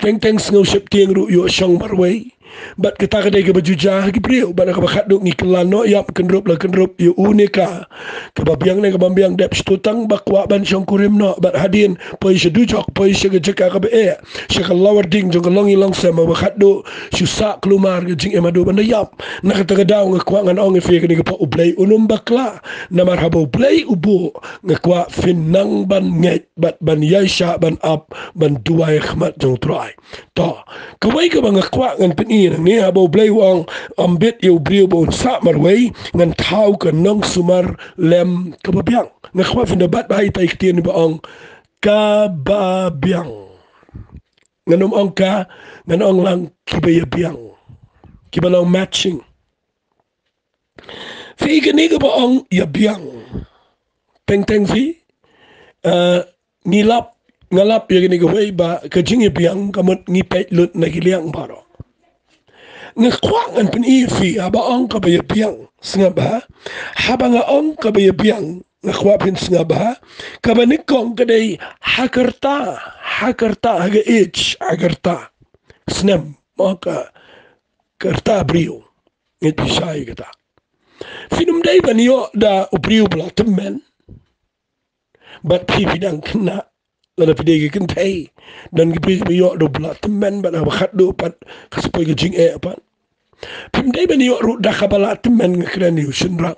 Teng teng sngew sheptieng ruh ïoh shong marwei. Bad kata ka dei kaba ju jia ha ki briew, bad kaba khatduh ngi kylla noh ïap kynrup la kynrup ïa u ne ka. Kaba biang ne kaba biang, dep shu tang ba kwah ban shong kurim noh, bad hadien poi sha dujok, poi sha ka jaka kaba eh, sha ka lawar ding jong ka longïing longsem, ba khatduh shu sah kulmar ka jingim haduh ban da ïap. Na kata ka daw nga kwah ngan ong ïa phi ha kane ka por, U Blei un ym bakla. Namar haba U Blei u buh, nga kwah phin nang ban ngeit bad ban ïaishah ban ap ban duwai ha khmat jong U Trai. To, kawei kaba nga kwah ngan pyni nangne, haba U Blei u ong, ym bit ïa u briew ba un sah marwei, ngan thaw ka nongsumar lem kaba biang. Nga kwah phin da bat bha ïa ita i ktien ba ong kaba biang. Ngan ym ong ka, ngan ong lang kiba ïabiang. Kiba long matching. Phi, kane kaba ong ïabiang. Teng teng phi, eh, ngi lap, nga lap ïa kane kawei ba ka jingïabiang ka mut ngi peit lut na ki liang baroh. Nga kwah ngan pyni ïa phi, haba ong kaba ïabiang, sngap bha. Haba nga ong kaba ïabiang, nga kwah phin sngap bha. Kaba nyngkong ka dei ha ka rta, ha ka rta, ha ka age, ha ka rta. Snem, mo, ka, ka rta briew. Ngeit phi shai kata. Phin ym dei ban ïoh da u briew ba la tymmen. Bad phi, phi dang khynnah. Lada phi dei ki kynthei, don ki briew ba ïoh da u ba la tymmen bad haba khatduh pat ka sa poi ka jingeh pat. Phim dei ban ïoh ruh da kaba la tymmen, nga kren ïa u shynrang.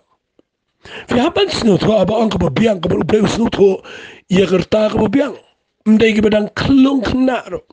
Phi, hap ban sngewthuh, haba ong kaba biang, kaba U Blei u sngewthuh ïa ka rta kaba biang. Ym dei kiba dang khlung khynnah ruh.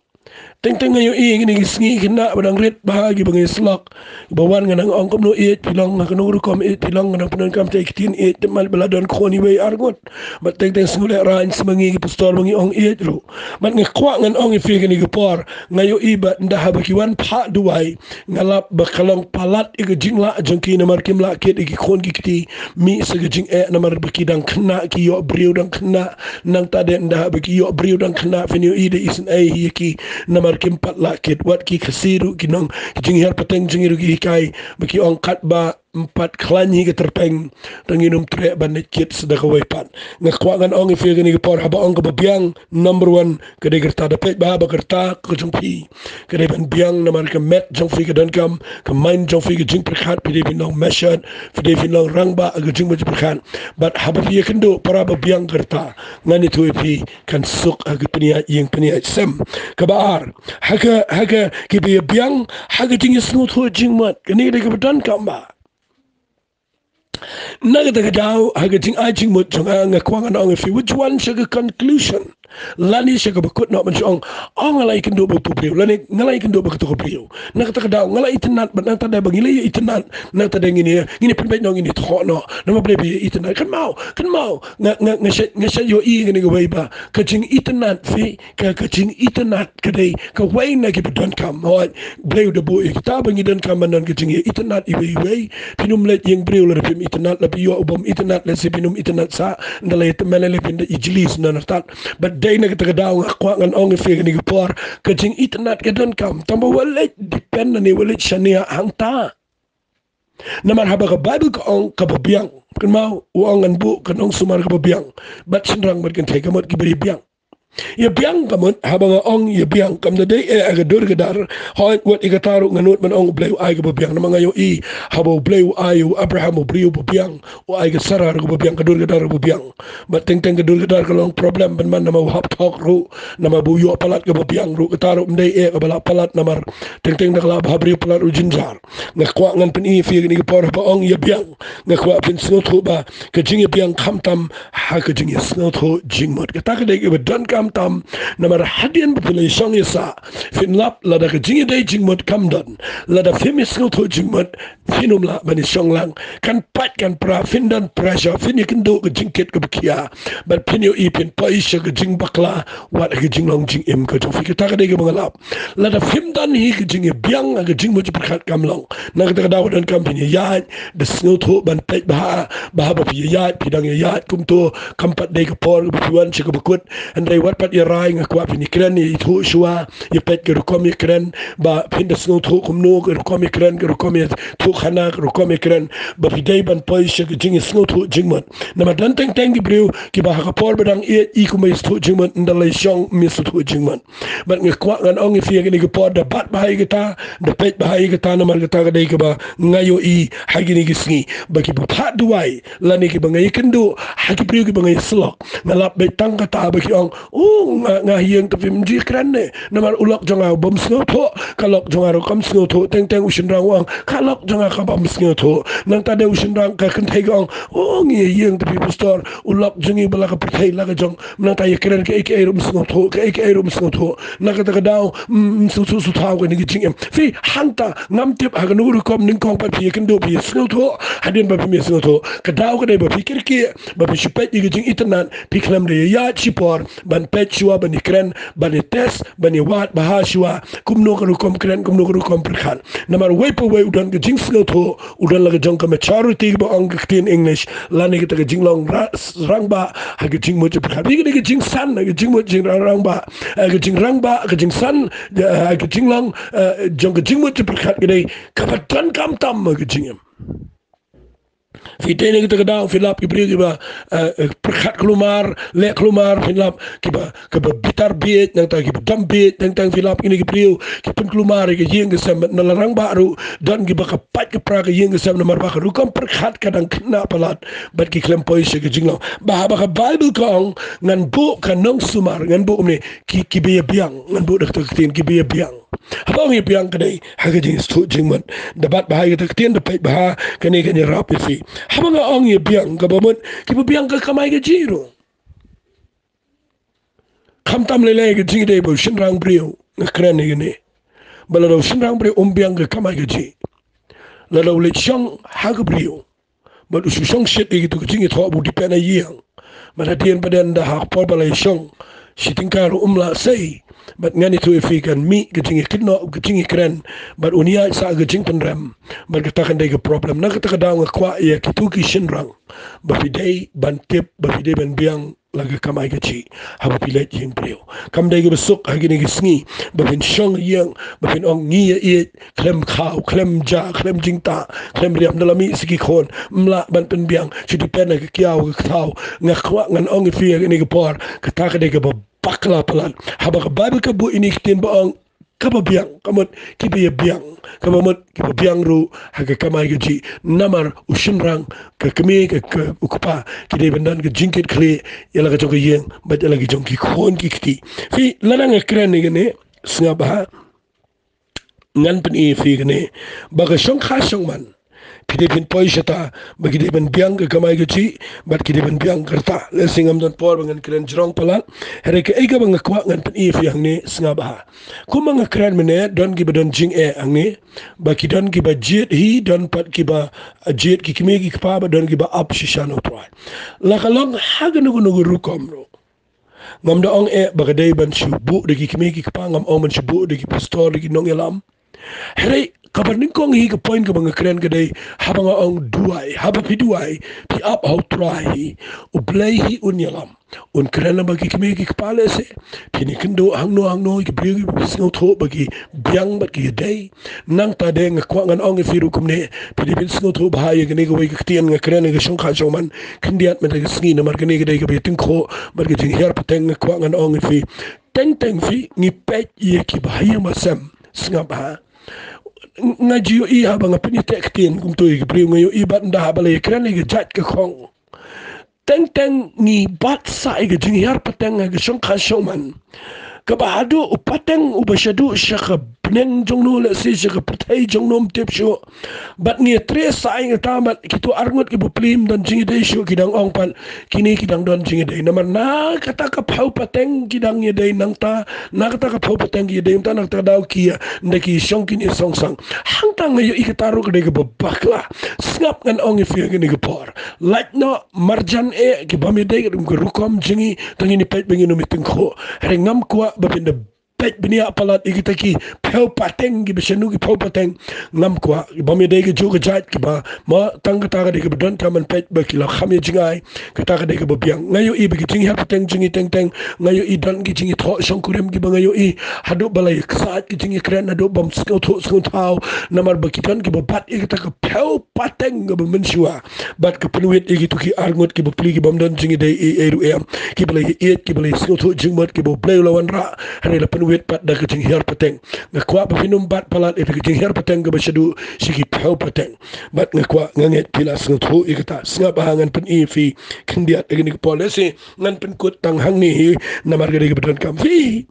Teng teng nga ïohi kine ki sngi, khynnah ba dang rit bha kiba ngi slok, ba wan, nga nang ong kumno ïeit phi long, ha kano ka rukom ïeit phi long, nga nang pyndonkam ïa ki ktien ïeit, te mat ba la don khun iwei ar ngut. Bad teng teng sngewlehrain sa ma ngi ki pastor ba ngi ong ïeit ruh. Bad nga kwah ngan ong ïa phi ha kane ka por, nga ïohi ba ynda haba ki wan phah duwai, nga lap ba ka long palat ïa ka jinglah jong ki, namar kim lah kit ïa ki khun ki kti, mih sa ka jingeh, namar ba ki dang khynnah, ki ïoh briew dang khynnah. Nangta de ynda haba ki ïoh briew dang khynnah, phin ïohi da isynei hi ïa ki, namar kim pat lah kit. Wat ki Khasi ruh ki nong, ki jinghiar pateng jong ngi ruh ki hikai ba ki ong katba ym pat khlaiñ hi ka tyrpeng, te ngin ym treh ban leit kit sa da kawei pat. Nga kwah ngan ong ïa phi ha kane ka por, haba ong kaba biang, number one, ka dei ka rta. Da peit bha ba ka rta ka jong phi ka dei ban biang, namar ka met jong phi ka donkam, ka mind jong phi, ka jingpyrkhat, phi dei phin long mashad, phi dei phin long rangbah ha ka jingmut jingpyrkhat. Bad haba phi ïakynduh para ba biang ka rta, ngan ïathuh ïa phi, kan suk ha ka pynïaid ïing pynïaid sem. Kaba ar, ha ka, ha ka, kiba ïabiang ha ka jingïasngewthuh jingmut. Kane ka dei kaba donkam bha. Na kata ka daw, ha ka jingai jingmut jong nga, nga kwah ngan ong ïa phi, which one, sha ka conclusion lane sha kaba kut noh ban shu ong, ong nga la ïakynduh bad uto u briew, lane nga la ïakynduh bad kato ka briew. Na kata ka daw nga la itynnad, bad nangta de ba ngi la itynnad, nangta de ngin ïa, ngin ïa pynbeit noh, ngin ïa thoh noh. Namar balei ba ïa itynnad? Kynmaw, kynmaw, nga, nga, nga shait, nga shait ïohi kane kawei ba ka jingitynnad, phi, ka, ka jingitynnad ka dei kawei na kiba donkam. Hooid, Blei u da buh ïa kita ba ngi donkam ban don ka jingïaitynnad iwei iwei. Phin ym leit ïing briew lada phim itynnad, lada phi ïoh u bym itynnad, lehse phin ym itynnad sah, ynda la ïa tymmen lei lei phin da ijli shuh na artat. Bad dei na kata ka daw nga kwah ngan ong ïa phi ha kane ka por, ka jingitynnad ka donkam. Tangba wat leit depend lane wat leit shaniah hangta. Namar haba ka Baibl ka ong kaba biang, kynmaw, u ong ngan buh ka nongsumar kaba biang. Bad shynrang bad kynthei ka mut kiba ïabiang. Ïabiang ka mut, haba nga ong ïabiang, kam da dei eh ha ka dur ka dar. Hooid, wat ïa kata ruh nga nud ban ong U Blei u ai kaba biang. Namar nga ïohi haba U Blei u ai ïa u Abraham u briew ba biang, u ai ka Sara ruh kaba biang, ka dur ka dar kaba biang. Bad teng teng ka dur ka dar ka long problem pynban namar u hap thok ruh, namar ba u ïoh palat kaba biang ruh. Kata ruh ym dei eh kaba lah palat namar teng teng da ka lah ba ha briew palat ruh jynjar. Nga kwah ngan pyni ïa phi ha kane ka por, haba ong ïabiang, nga kwah phin sngewthuh ba ka jingïabiang khamtam ha ka jingïasngewthuh jingmut. Kata ka dei kaba donkam tam. Namar hadien ba phi la ïashong ïasah, phin lap lada ka jingïadei jingmut kam don, lada phim ïasngewthuh jingmut, phin ym lah ban ïashong lang. Kan pait kan pra, phin don pressure, phin ïakynduh ka jingkit kaba khia, bad phin ïohi phin poi sha ka jingbakla wat ha ka jinglong jingim ka jong phi. Kata ka dei kaba nga lap. Lada phim don hi ka jingïabiang ha ka jingmut jingpyrkhat kam long. Na kata ka daw don kam phin ïaid, da sngewthuh ban peit bha, bha ba phi ïaid, phi dang ïaid kumto, kam pat dei ka por kaba phi wan sha kaba kut. Hynrei wat pat ïarai, nga kwah phin ïakren, ïathuh shuwa, ïapeit ka rukom ïakren, ba phin da sngewthuh kumno ka rukom ïakren, ka rukom ïathuhkhana, ka rukom ïakren, ba phi dei ban poi sha ka jingïasngewthuh jingmut. Namar don teng teng ki briew kiba ha ka por ba dang ïeit i kumba ïasngewthuh jingmut, ynda la ïashong ym ïasngewthuh jingmut. Bad nga kwah ngan ong ïa phi ha kane ka por, da bat bha ïa kata, da peit bha ïa kata, namar kata ka dei kaba nga ïohi ha kine ki sngi. Ba kiba phah duwai lane kiba nga ïakynduh ha ki briew kiba nga ïasyllok, nga lap beit tang kata ba ki ong, "Oh, nga, nga ïeng, te phim ju kren ne. Namar u lok jong nga u bym sngewthuh, ka lok jong nga ruh kam sngewthuh." Teng teng u shynrang u ong, "Ka lok jong nga ka bym sngewthuh." Nangta de u shynrang, ka kynthei ka ong, "Oh, ngi ïeng, te phi pastor, u lok jong ngi ba la ka pyrthei la ka jong. Nangta ïakren kaei kaei ruh ym sngewthuh, kaei kaei ruh ym sngewthuh." Na kata ka daw, mm, mm, sngewthuh sngewthaw kane ka jingim. Phi, hangta ngam tip ha kano ka rukom nyngkong pat phi ïakynduh, phi ïasngewthuh, hadien ba phim ïasngewthuh. Ka daw ka dei ba phi kyrkieh, ba phi shu peit ïa ka jingitynnad, phi khlem da ïaid shipor ban peit shuwa, ban ïakren, ban ïatest, ban ïawad bha shuwa kumno ka rukom kren, kumno ka rukom pyrkhat. Namar uwei pa uwei u don ka jingsngewthuh, u don la ka jong ka maturity ba ong ka ktien English, lane kata ka jinglong ra-, rangbah ha ka jingmut jingpyrkhat. Phi, kane ka jingsan ha ka jingmut jingrangbah, eh, ka jingrangbah, ka jingsan, eh, ha ka jinglong, eh, jong ka jingmut jingpyrkhat ka dei kaba donkam tam ha ka jingim. Phi, te na kata ka daw phi lap ki briew kiba, eh, eh, pyrkhat khlumar, leh khlumar, phi lap kiba, kiba bitar bieit, nangta kiba dom bieit, teng teng phi lap kine ki briew ki pynkhlumar ïa ka ïing ka sem. Bad na la rangbah ruh don kiba ka pait ka pra ka ïing ka sem namar ba ka rukom pyrkhat ka dang khynnah palat, bad ki khlem poi sha ka jinglong. Ba haba ka Baibl ka ong, "Ngan buh ka nongsumar, ngan buh kumne, ki, kiba ïabiang, ngan buh da kata ka ktien, kiba ïabiang." Haba ong ïabiang ka dei ha ka jingsngewthuh jingmut. Da bat bha ïa kata ka ktien, da peit bha, kane kan ïarap ïa phi. Haba nga ong ïabiang, kaba mut kiba biang ka kamai kajih ruh. Khamtam lei lei ka jingïadei bad u shynrang briew, nga kren ïa kane. Ba lada u shynrang briew um biang ka kamai kajih, lada u leit shong ha ka briew, bad u shu shong shit ïa kito ki jingïathoh ba u depend ha ïing. Bad hadien ba dang da ha ka por ba la ïashong, shi tyngka ruh um lah sei. Bad ngan ïathuh ïa phi, kan mih ka jingïakynnoh, ka jingïakren, bad un ïaid sah ka jingpynrem. Bad kata kan dei ka problem. Na kata ka daw nga kwah ïa kito ki shynrang ba phi dei ban tip, ba phi dei ban biang la ka kamai kajih haba phi leit ïing briew. Kam dei kaba suk ha kine ki sngi ba phin shong ïing, ba phin ong ngi ïa ïeit, khlem khaw, khlem ja, khlem jingtah, khlem riam. Da la mih sa ki khun, ym lah ban pynbiang, shu depend ha ka kiaw ka kthaw. Nga kwah ngan ong ïa phi ha kane ka por, kata ka dei kaba bakla palat. Haba ka Baibl ka buh ïa kine ki ktien ba ong kaba biang, ka mut kiba ïabiang, kaba mut kiba biang ruh ha ka kamai kajih. Namar u shynrang, ka kmie, ka, ka, u kpa, ki dei ban don ka jingkitkhlieh ïa la ka jong ka ïing bad ïa la ka jong ki khun ki kti. Phi, lada nga kren ïa kane, sngap bha, ngan pyni ïa phi kane, ba ka shongkha shongman, phi dei phin poi shata, ba ki dei ban biang ka kamai kajih, bad ki dei ban biang ka rta. Lehse ngam don por ba ngan kren jrong palat, hynrei kaei kaba nga kwah ngan pyni ïa phi hangne, sngap bha. Kumba nga kren mynne, don kiba don jingeh hangne, ba ki don kiba jied hi, don pat kiba, ah, jied ki kmie ki kpa, ba don kiba ap shisha na U Trai. La ka long ha kano kano ka rukom ruh. Ngam da ong eh ba ka dei ban shu buh da ki kmie ki kpa, ngam ong ban shu buh da ki pastor, da ki nongïalam. Hynrei kaba nyngkong hi, ka point kaba nga kren ka dei, haba nga ong duwai, haba phi duwai, phi ap ha U Trai hi, U Blei hi un ïalam. Un kren lang ba ki kmie ki kpa lehse, phin ïakynduh hangno hangno, ki briew kiba phi sngewthuh ba ki biang bad ki ïadei. Nangta de nga kwah ngan ong ïa phi ruh kumne, phi dei phin sngewthuh bha ïa kane kawei ka ktien nga kren ha ka shongkha shongman khyndiat mynta ka sngi, namar kane ka dei kaba ïatyngkhuh bad ka jinghiar pateng. Nga kwah ngan ong ïa phi, teng teng phi, ngi peit ïa kiba ha ïing ba sem, sngap bha. Nga ju ïohi haba nga pynïateh ktien kumto ïa ki briew, nga ïohi bad ynda haba la ïakren ïa ka jait ka khong, teng teng ngi bat sah ïa ka jinghiar pateng ha ka shongkha shongman. kaba haduh u pateng uba shaduh sha ka bneng jong no, lehse sha ka pyrthei jong no ym tip shuh. Bad ngi trei sa ïa kata, bad kito arngut kiba plie ym don jingïadei shuh, ki dang ong pat kine ki dang don jingïadei. Namar na kata ka phew pateng ki dang ïadei nangta, na kata ka phew pateng ki ïadei nangta, na kata ka daw ki ïa, ynda ki shong kine song sang. Hangta nga ïohi kata ruh ka dei kaba bakla. Sngap, ngan ong ïa phi ha kane ka por. Lait noh marjan eh ki bym ïadei ka dei ka rukom jong ngi, tang ngin ïa peit ba ngin ym ïa tyngkhuh. Hynrei ngam kwah ba phin da peit bniah palat ïa kita ki phew pateng, kiba shano ki phew pateng. Ngam kwah, ki bym ïadei ka juh ka jait, kiba ma tang kata ka dei kaba donkam ban peit ba ki la kham ïa jngai. Kata ka dei kaba biang. Nga ïohi ba ki jinghiar pateng jong ngi teng teng, nga ïohi don ki jingïathoh shongkurim kiba nga ïohi haduh ba la ïaksaid ki jingïakren, haduh bym sngewthuh sngewthaw, namar ba ki don kiba bat ïa kata ka phew pateng kaba mynshuwa. Bad ka pynwit ïa kito ki arngut kiba plie ki bym don jingïadei ei ei ruh em, kiba la ïaieit, kiba la ïasngewthuh jingmut, kiba U Blei u la wanrah, hynrei la pynwit pat da ka jinghiar pateng. Nga kwah ba phin ym bat palat ïa ka jinghiar pateng kaba shaduh sha ki phew pateng. Bad nga kwah, nga ngeit phi la sngewthuh ïa kata. Sngap, ha ngan pyni ïa phi khyndiat ha kane ka por, lehse ngan pynkut tang hangne hi, namar ka dei kaba donkam. Phi,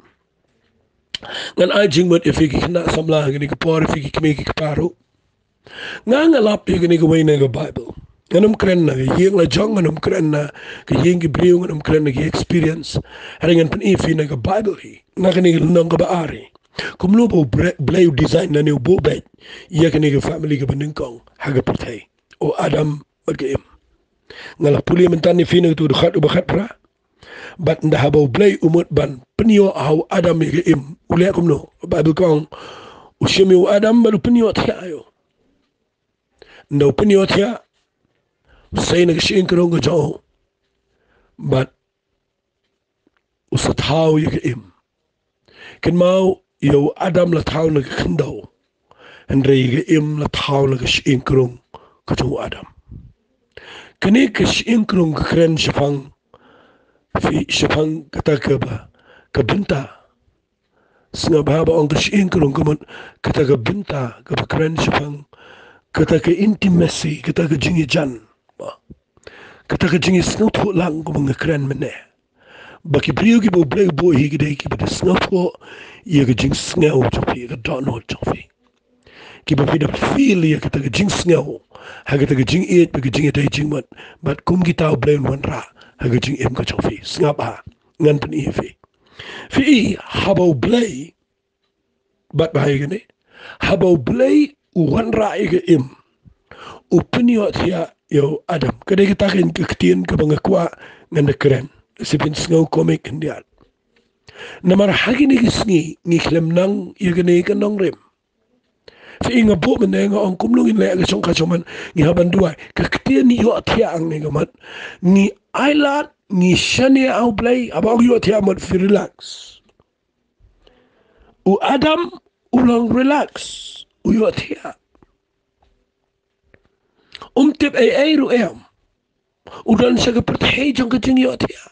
ngan ai jingmut ïa phi ki khynnah samla ha kane ka por, ïa phi ki kmie ki kpa ruh. Nga, nga lap ïa kane kawei na ka Bible. Ngan ym kren na ka ïing la jong, ngan ym kren na ka ïing ki briew, ngan ym kren na ka experience. Hynrei ngan pyni ïa phi na ka Bible hi, na kane ka lynnong kaba ar hi, kumno ba U Bre-, Blei u design lane u buh beit ïa kane ka family kaba nyngkong ha ka pyrthei, u Adam bad ka Im. Nga la pule mynta ïa phi na kato ka dkhot uba khatphra. Bad ynda haba U Blei u mut ban pynïoh ha u Adam ïa ka Im, u leh kumno? Ka Bible ka ong, u shim ïa u Adam bad u pynïoh thiah ïa u. Ynda u pynïoh thiah, u sei na ka shyieng krung ka jong u, bad u sa thaw ïa ka Im. Kynmaw, ïa u Adam la thaw na ka khyndew, hynrei ïa ka Im la thaw na ka shyieng krung ka jong u Adam. Kane ka shyieng krung ka kren shaphang, phi, shaphang kata kaba, ka bynta. Sngap, haba ong ka shyieng krung ka mut kata ka bynta kaba kren shaphang kata ka intimacy, kata ka jingïajan, kata ka jingïasngewthuh lang kaba nga kren mynne. Ba ki briew kiba U Blei u buh hi ki dei kiba da sngewthuh ïa ka jingsngew jong phi, ïa ka dohnud jong phi. Kiba phi da feel ïa kata ka jingsngew ha kata ka jingïeit bad ka jingïadei jingmut. Bad kum kita U Blei un wanrah ha ka jingim ka jong phi. Sngap, ha ngan pyni ïa phi. Phi i, haba U Blei, bad ba ha ïa kane, haba U Blei u wanrah ïa ka Im, u pynïoh thiah ïa u Adam. Ka dei kata ka ktien kaba nga kwah ngan da kren. Lehse phin sngew komik khyndiat. Namar ha kine ki sngi ngi khlem nang ïa kane ka nongrim. Phi i, nga buh mynne, nga ong kumno ngin leh ka shongkha shongman, ngi hap ban duwai. Ka ktien ïohthiah hangne ka mut, ngi ailad, ngi shaniah ha U Blei. Haba ong ïohthiah mut phi relax. U Adam u long relax, u ïohthiah. Um tip ei ei ruh em. U don sha ka pyrthei jong ka jingïohthiah.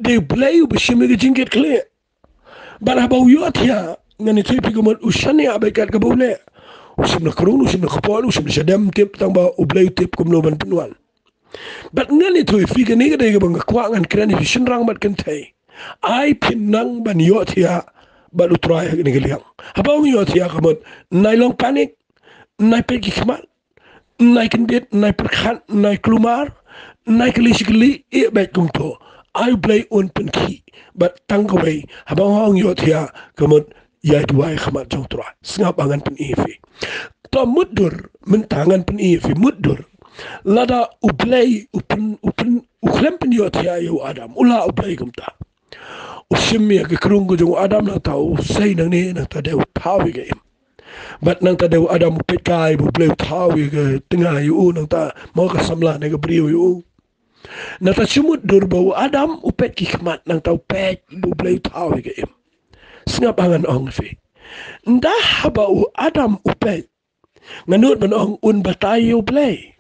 Dei U Blei uba shim ïa ka jingkitkhlieh. Bad haba u ïohthiah, ngan ïathuh ïa phi ka mut u shaniah bad kat kaba u leh. U shim na krung, u shim na kpoh, u shim na shadem, tip tang ba U Blei u tip kumno ban pynwan. Bad ngan ïathuh ïa phi, kane ka dei kaba nga kwah ngan kren ïa phi shynrang bad kynthei. Ai phin nang ban ïohthiah bad U Trai ha kane ka liang. Haba ong ïohthiah ka mut, nai long panic, nai peit ki khmat, nai kyndit, nai pyrkhat, nai kulmar, nai kylli shi kylli, ïeh beit kumto. Ai U Blei un pynkhih. Bad tang kawei, haba nga ong ïohthiah ka mut, ïai duwai ha khmat jong U Trai. Sngap, ba ngan pyni ïa phi. To mutdur, mynta ngan pyni ïa phi mutdur. Lada U Blei u pyn, u pyn, u khlem pynïohthiah ïa u Adam, u lah U Blei kumta? U shim ïa ka krung ka jong u Adam, nangta u sei nangne, nangta dei u thaw ïa ka Im. Bad nangta dei u Adam u peit kai ba U Blei u thaw ïa ka tnga ïa u, nangta mo ka samla ne ka briew ïa u. Nangta shu mutdur ba u Adam u peit ki khmat, nangta u peit ba U Blei u thaw ïa ka Im. Sngap, ba ngan ong ïa phi. Ynda haba u Adam u peit, nga nud ban ong un batai ïa U Blei.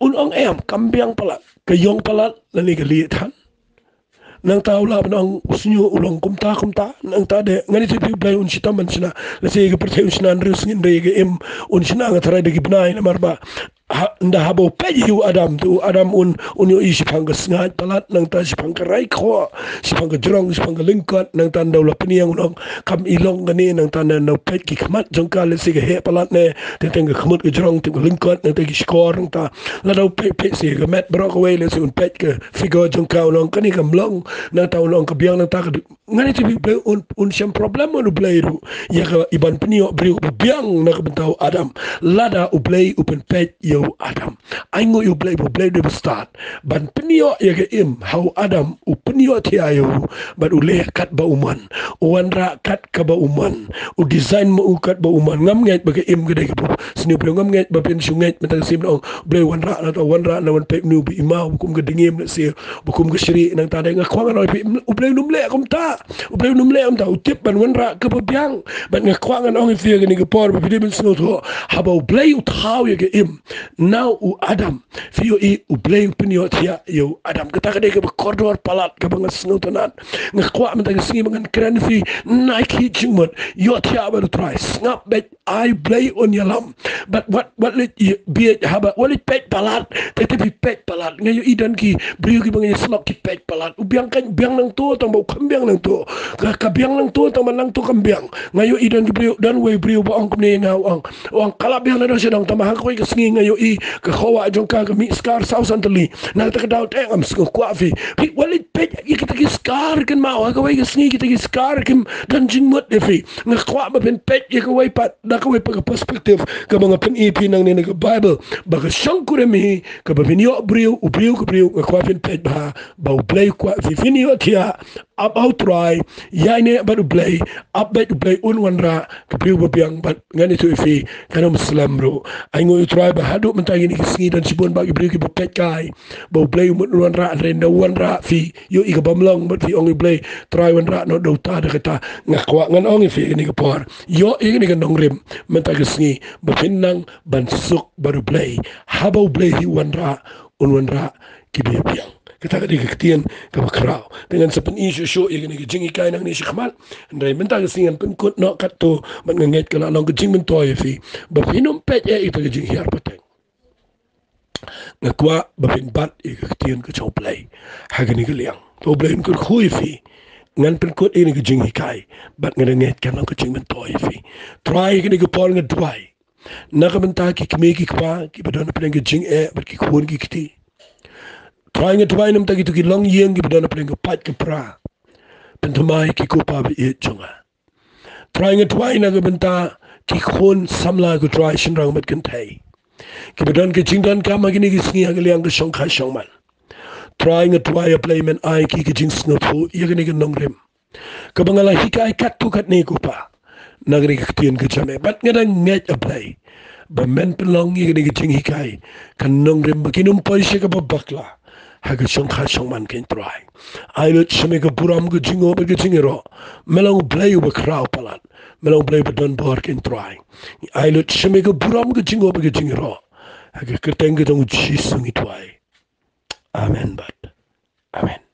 Un ong em, kam biang palat, ka ïong palat lane ka lieh than. Nangta u lah ban ong u shñiuh u long kumta kumta. Nangta de ngan ïathuh ïa phi, U Blei un shitom ban shna. Lehse ïa ka pyrthei un shna hynriew sngi, hynrei ïa ka Im un shna nga tharai da ki bnai, namar ba ha, ynda haba u peit ïa u Adam, te u Adam un, un ïohi shaphang ka sngaid palat, nangta shaphang ka rai khoh, shaphang ka jrong, shaphang ka lyngkot, nangta ynda u la pynïeng u ong, kam i long kane, nangta ynda u peit ki khmat jong ka, lehse ka heh palat ne, teng teng ka khmut ka jrong, teng ka lyngkot, nangta ki shkor, nangta lada u peit peit sha ka met baroh kawei, lehse un peit ka figure jong ka u ong kane kam long, nangta u ong ka biang, nangta ka ngan ïathuh ïa u Blei un, un shem problem, un u Blei ruh ïa ka, i ban pynïoh briew ba biang na ka bynta u Adam. Lada u Blei u pynpeit ïa u Adam, ai nguh ïa u Blei ba u Blei u dei ba stad ban pynïoh ïa ka im ha u Adam, u pynïoh thiah ïa u, bad u leh kat ba u mon, u wanrah kat kaba u mon, u design ma u kat ba u mon. Ngam ngeit ba ka im ka dei kaba sniew briew, ngam ngeit ba phin shu ngeit mynta ka sngi ba ong u Blei u wanrah, nangta u wanrah, nangta u wan peit une u ba i maw, ba kum ka dngiem, lehse ba kum ka shrieh, nangta dei, nga kwah ngan ong ïa phi, u Blei um leh kumta. U Blei um leh kumta, u tip ban wanrah kaba biang. Bad nga kwah ngan ong ïa phi ha kane ka por, ba phi dei ban sngewthuh, haba u Blei u thaw ïa ka im na u Adam, phi ïohi u Blei u pynïoh thiah ïa u Adam. Kata ka dei kaba kordor palat, kaba nga sngewtynnat. Nga kwah mynta ka sngi ba ngan kren ïa phi, nai ki jingmut, ïoh thiah bad u Trai, sngap beit, ai Blei un ïalam. Bad wat, wat leit ïa, bieit haba, wat leit peit palat, te te phi peit palat. Nga ïohi don ki briew kiba nga ïasyllok ki peit palat. U biang ka biang nangto, tang ba u kam biang nangto. Ka, ka biang nangto, tang ba nangto kam biang. Nga ïohi don ki briew, don uwei u briew ba ong kumne ïa nga, u ong, u ong ka la biang na dong sha dong, tang ba ha kawei ka sngi nga ïohi ka khaw wah jong ka ka mih skar saw san tylli. Na kata ka daw te ngam sngew kwah phi. Phi wat leit peit ïa kita ki skar, kynmaw, ha kawei ka sngi kita ki skar kim don jingmut ïa phi. Nga kwah ba phin peit ïa kawei pat, da kawei pat ka perspective kaba nga pyni ïa phi nangne na ka Bible, ba ka shongkurim hi kaba phin ïoh briew, u briew ka briew, nga kwah phin peit bha ba u Blei u kwah phi, phin ïoh thiah, ap ha u Trai, ïaineh bad u Blei, ap beit u Blei un wanrah ka briew ba biang. Bad ngan ïathuh ïa phi, kan ym slem ruh. Ai nguh ïa u Trai ba haduh mynta kine ki sngi don shibun bha ki briew kiba peit kai ba u Blei u mut un wanrah, hynrei ynda u wanrah phi ïohi ka bym long, bad phi ong ïa u Blei, Trai wanrah noh da uta da kata. Nga kwah ngan ong ïa phi kane ka por, ïoh ïa kane ka nongrim mynta ka sngi, ba phin nang ban suk bad u Blei. Haba u Blei hi u wanrah, un wanrah kiba biang. Kata ka dei ka ktien kaba khraw. Te ngan sa pyni shuh shuh ïa kane ka jinghikai nangne shakhmat. Hynrei mynta ka sngi ngan pynkut noh katto, bad nga ngeit ka la long ka jingmyntoi ïa phi, ba phin ym peit eh ïa kita ki jinghiar pateng. Nga kwah ba phin bat ïa ka ktien ka jong u Blei ha kane ka liang. To u Blei un kyrkhu ïa phi. Ngan pynkut ïa kane ka jinghikai, bad nga da ngeit kan long ka jingmyntoi ïa phi. Trai, ha kane ka por nga duwai na ka bynta ki kmie ki kpa kiba don hapdeng ka jingeh bad ki khun ki kti. Trai, nga duwai na ka bynta kito ki longïing kiba don hapdeng ka paid ka pra. Pynthymmai ki, ko Pa ba ïeit jong nga. Trai, nga duwai na ka bynta ki khun samla, ko Trai, shynrang bad kynthei, kiba don ka jingdonkam ha kine ki sngi ha ka liang ka shongkha shongman. Trai, nga duwai, A Blei, men ai ki ka jingsngewthuh ïa kane ka nongrim kaba nga la hikai katto katne, ko Pa, na kane ka ktien ka jong me. Bad nga da ngeit, A Blei, ba men pynlong ïa kane ka jinghikai ka nongrim ba kin ym poi sha kaba bakla ha ka shongkha shongman, ko Trai. Ai lut sha me ka burom, ka jingnguh bad ka jingïaroh. Me long u Blei uba khraw palat. Me long u Blei uba don bor, ko Trai. Ai lut sha me ka burom, ka jingnguh bad ka jingïaroh, ha ka kyrteng ka jong u Jisu ngi duwai. Amen bad amen.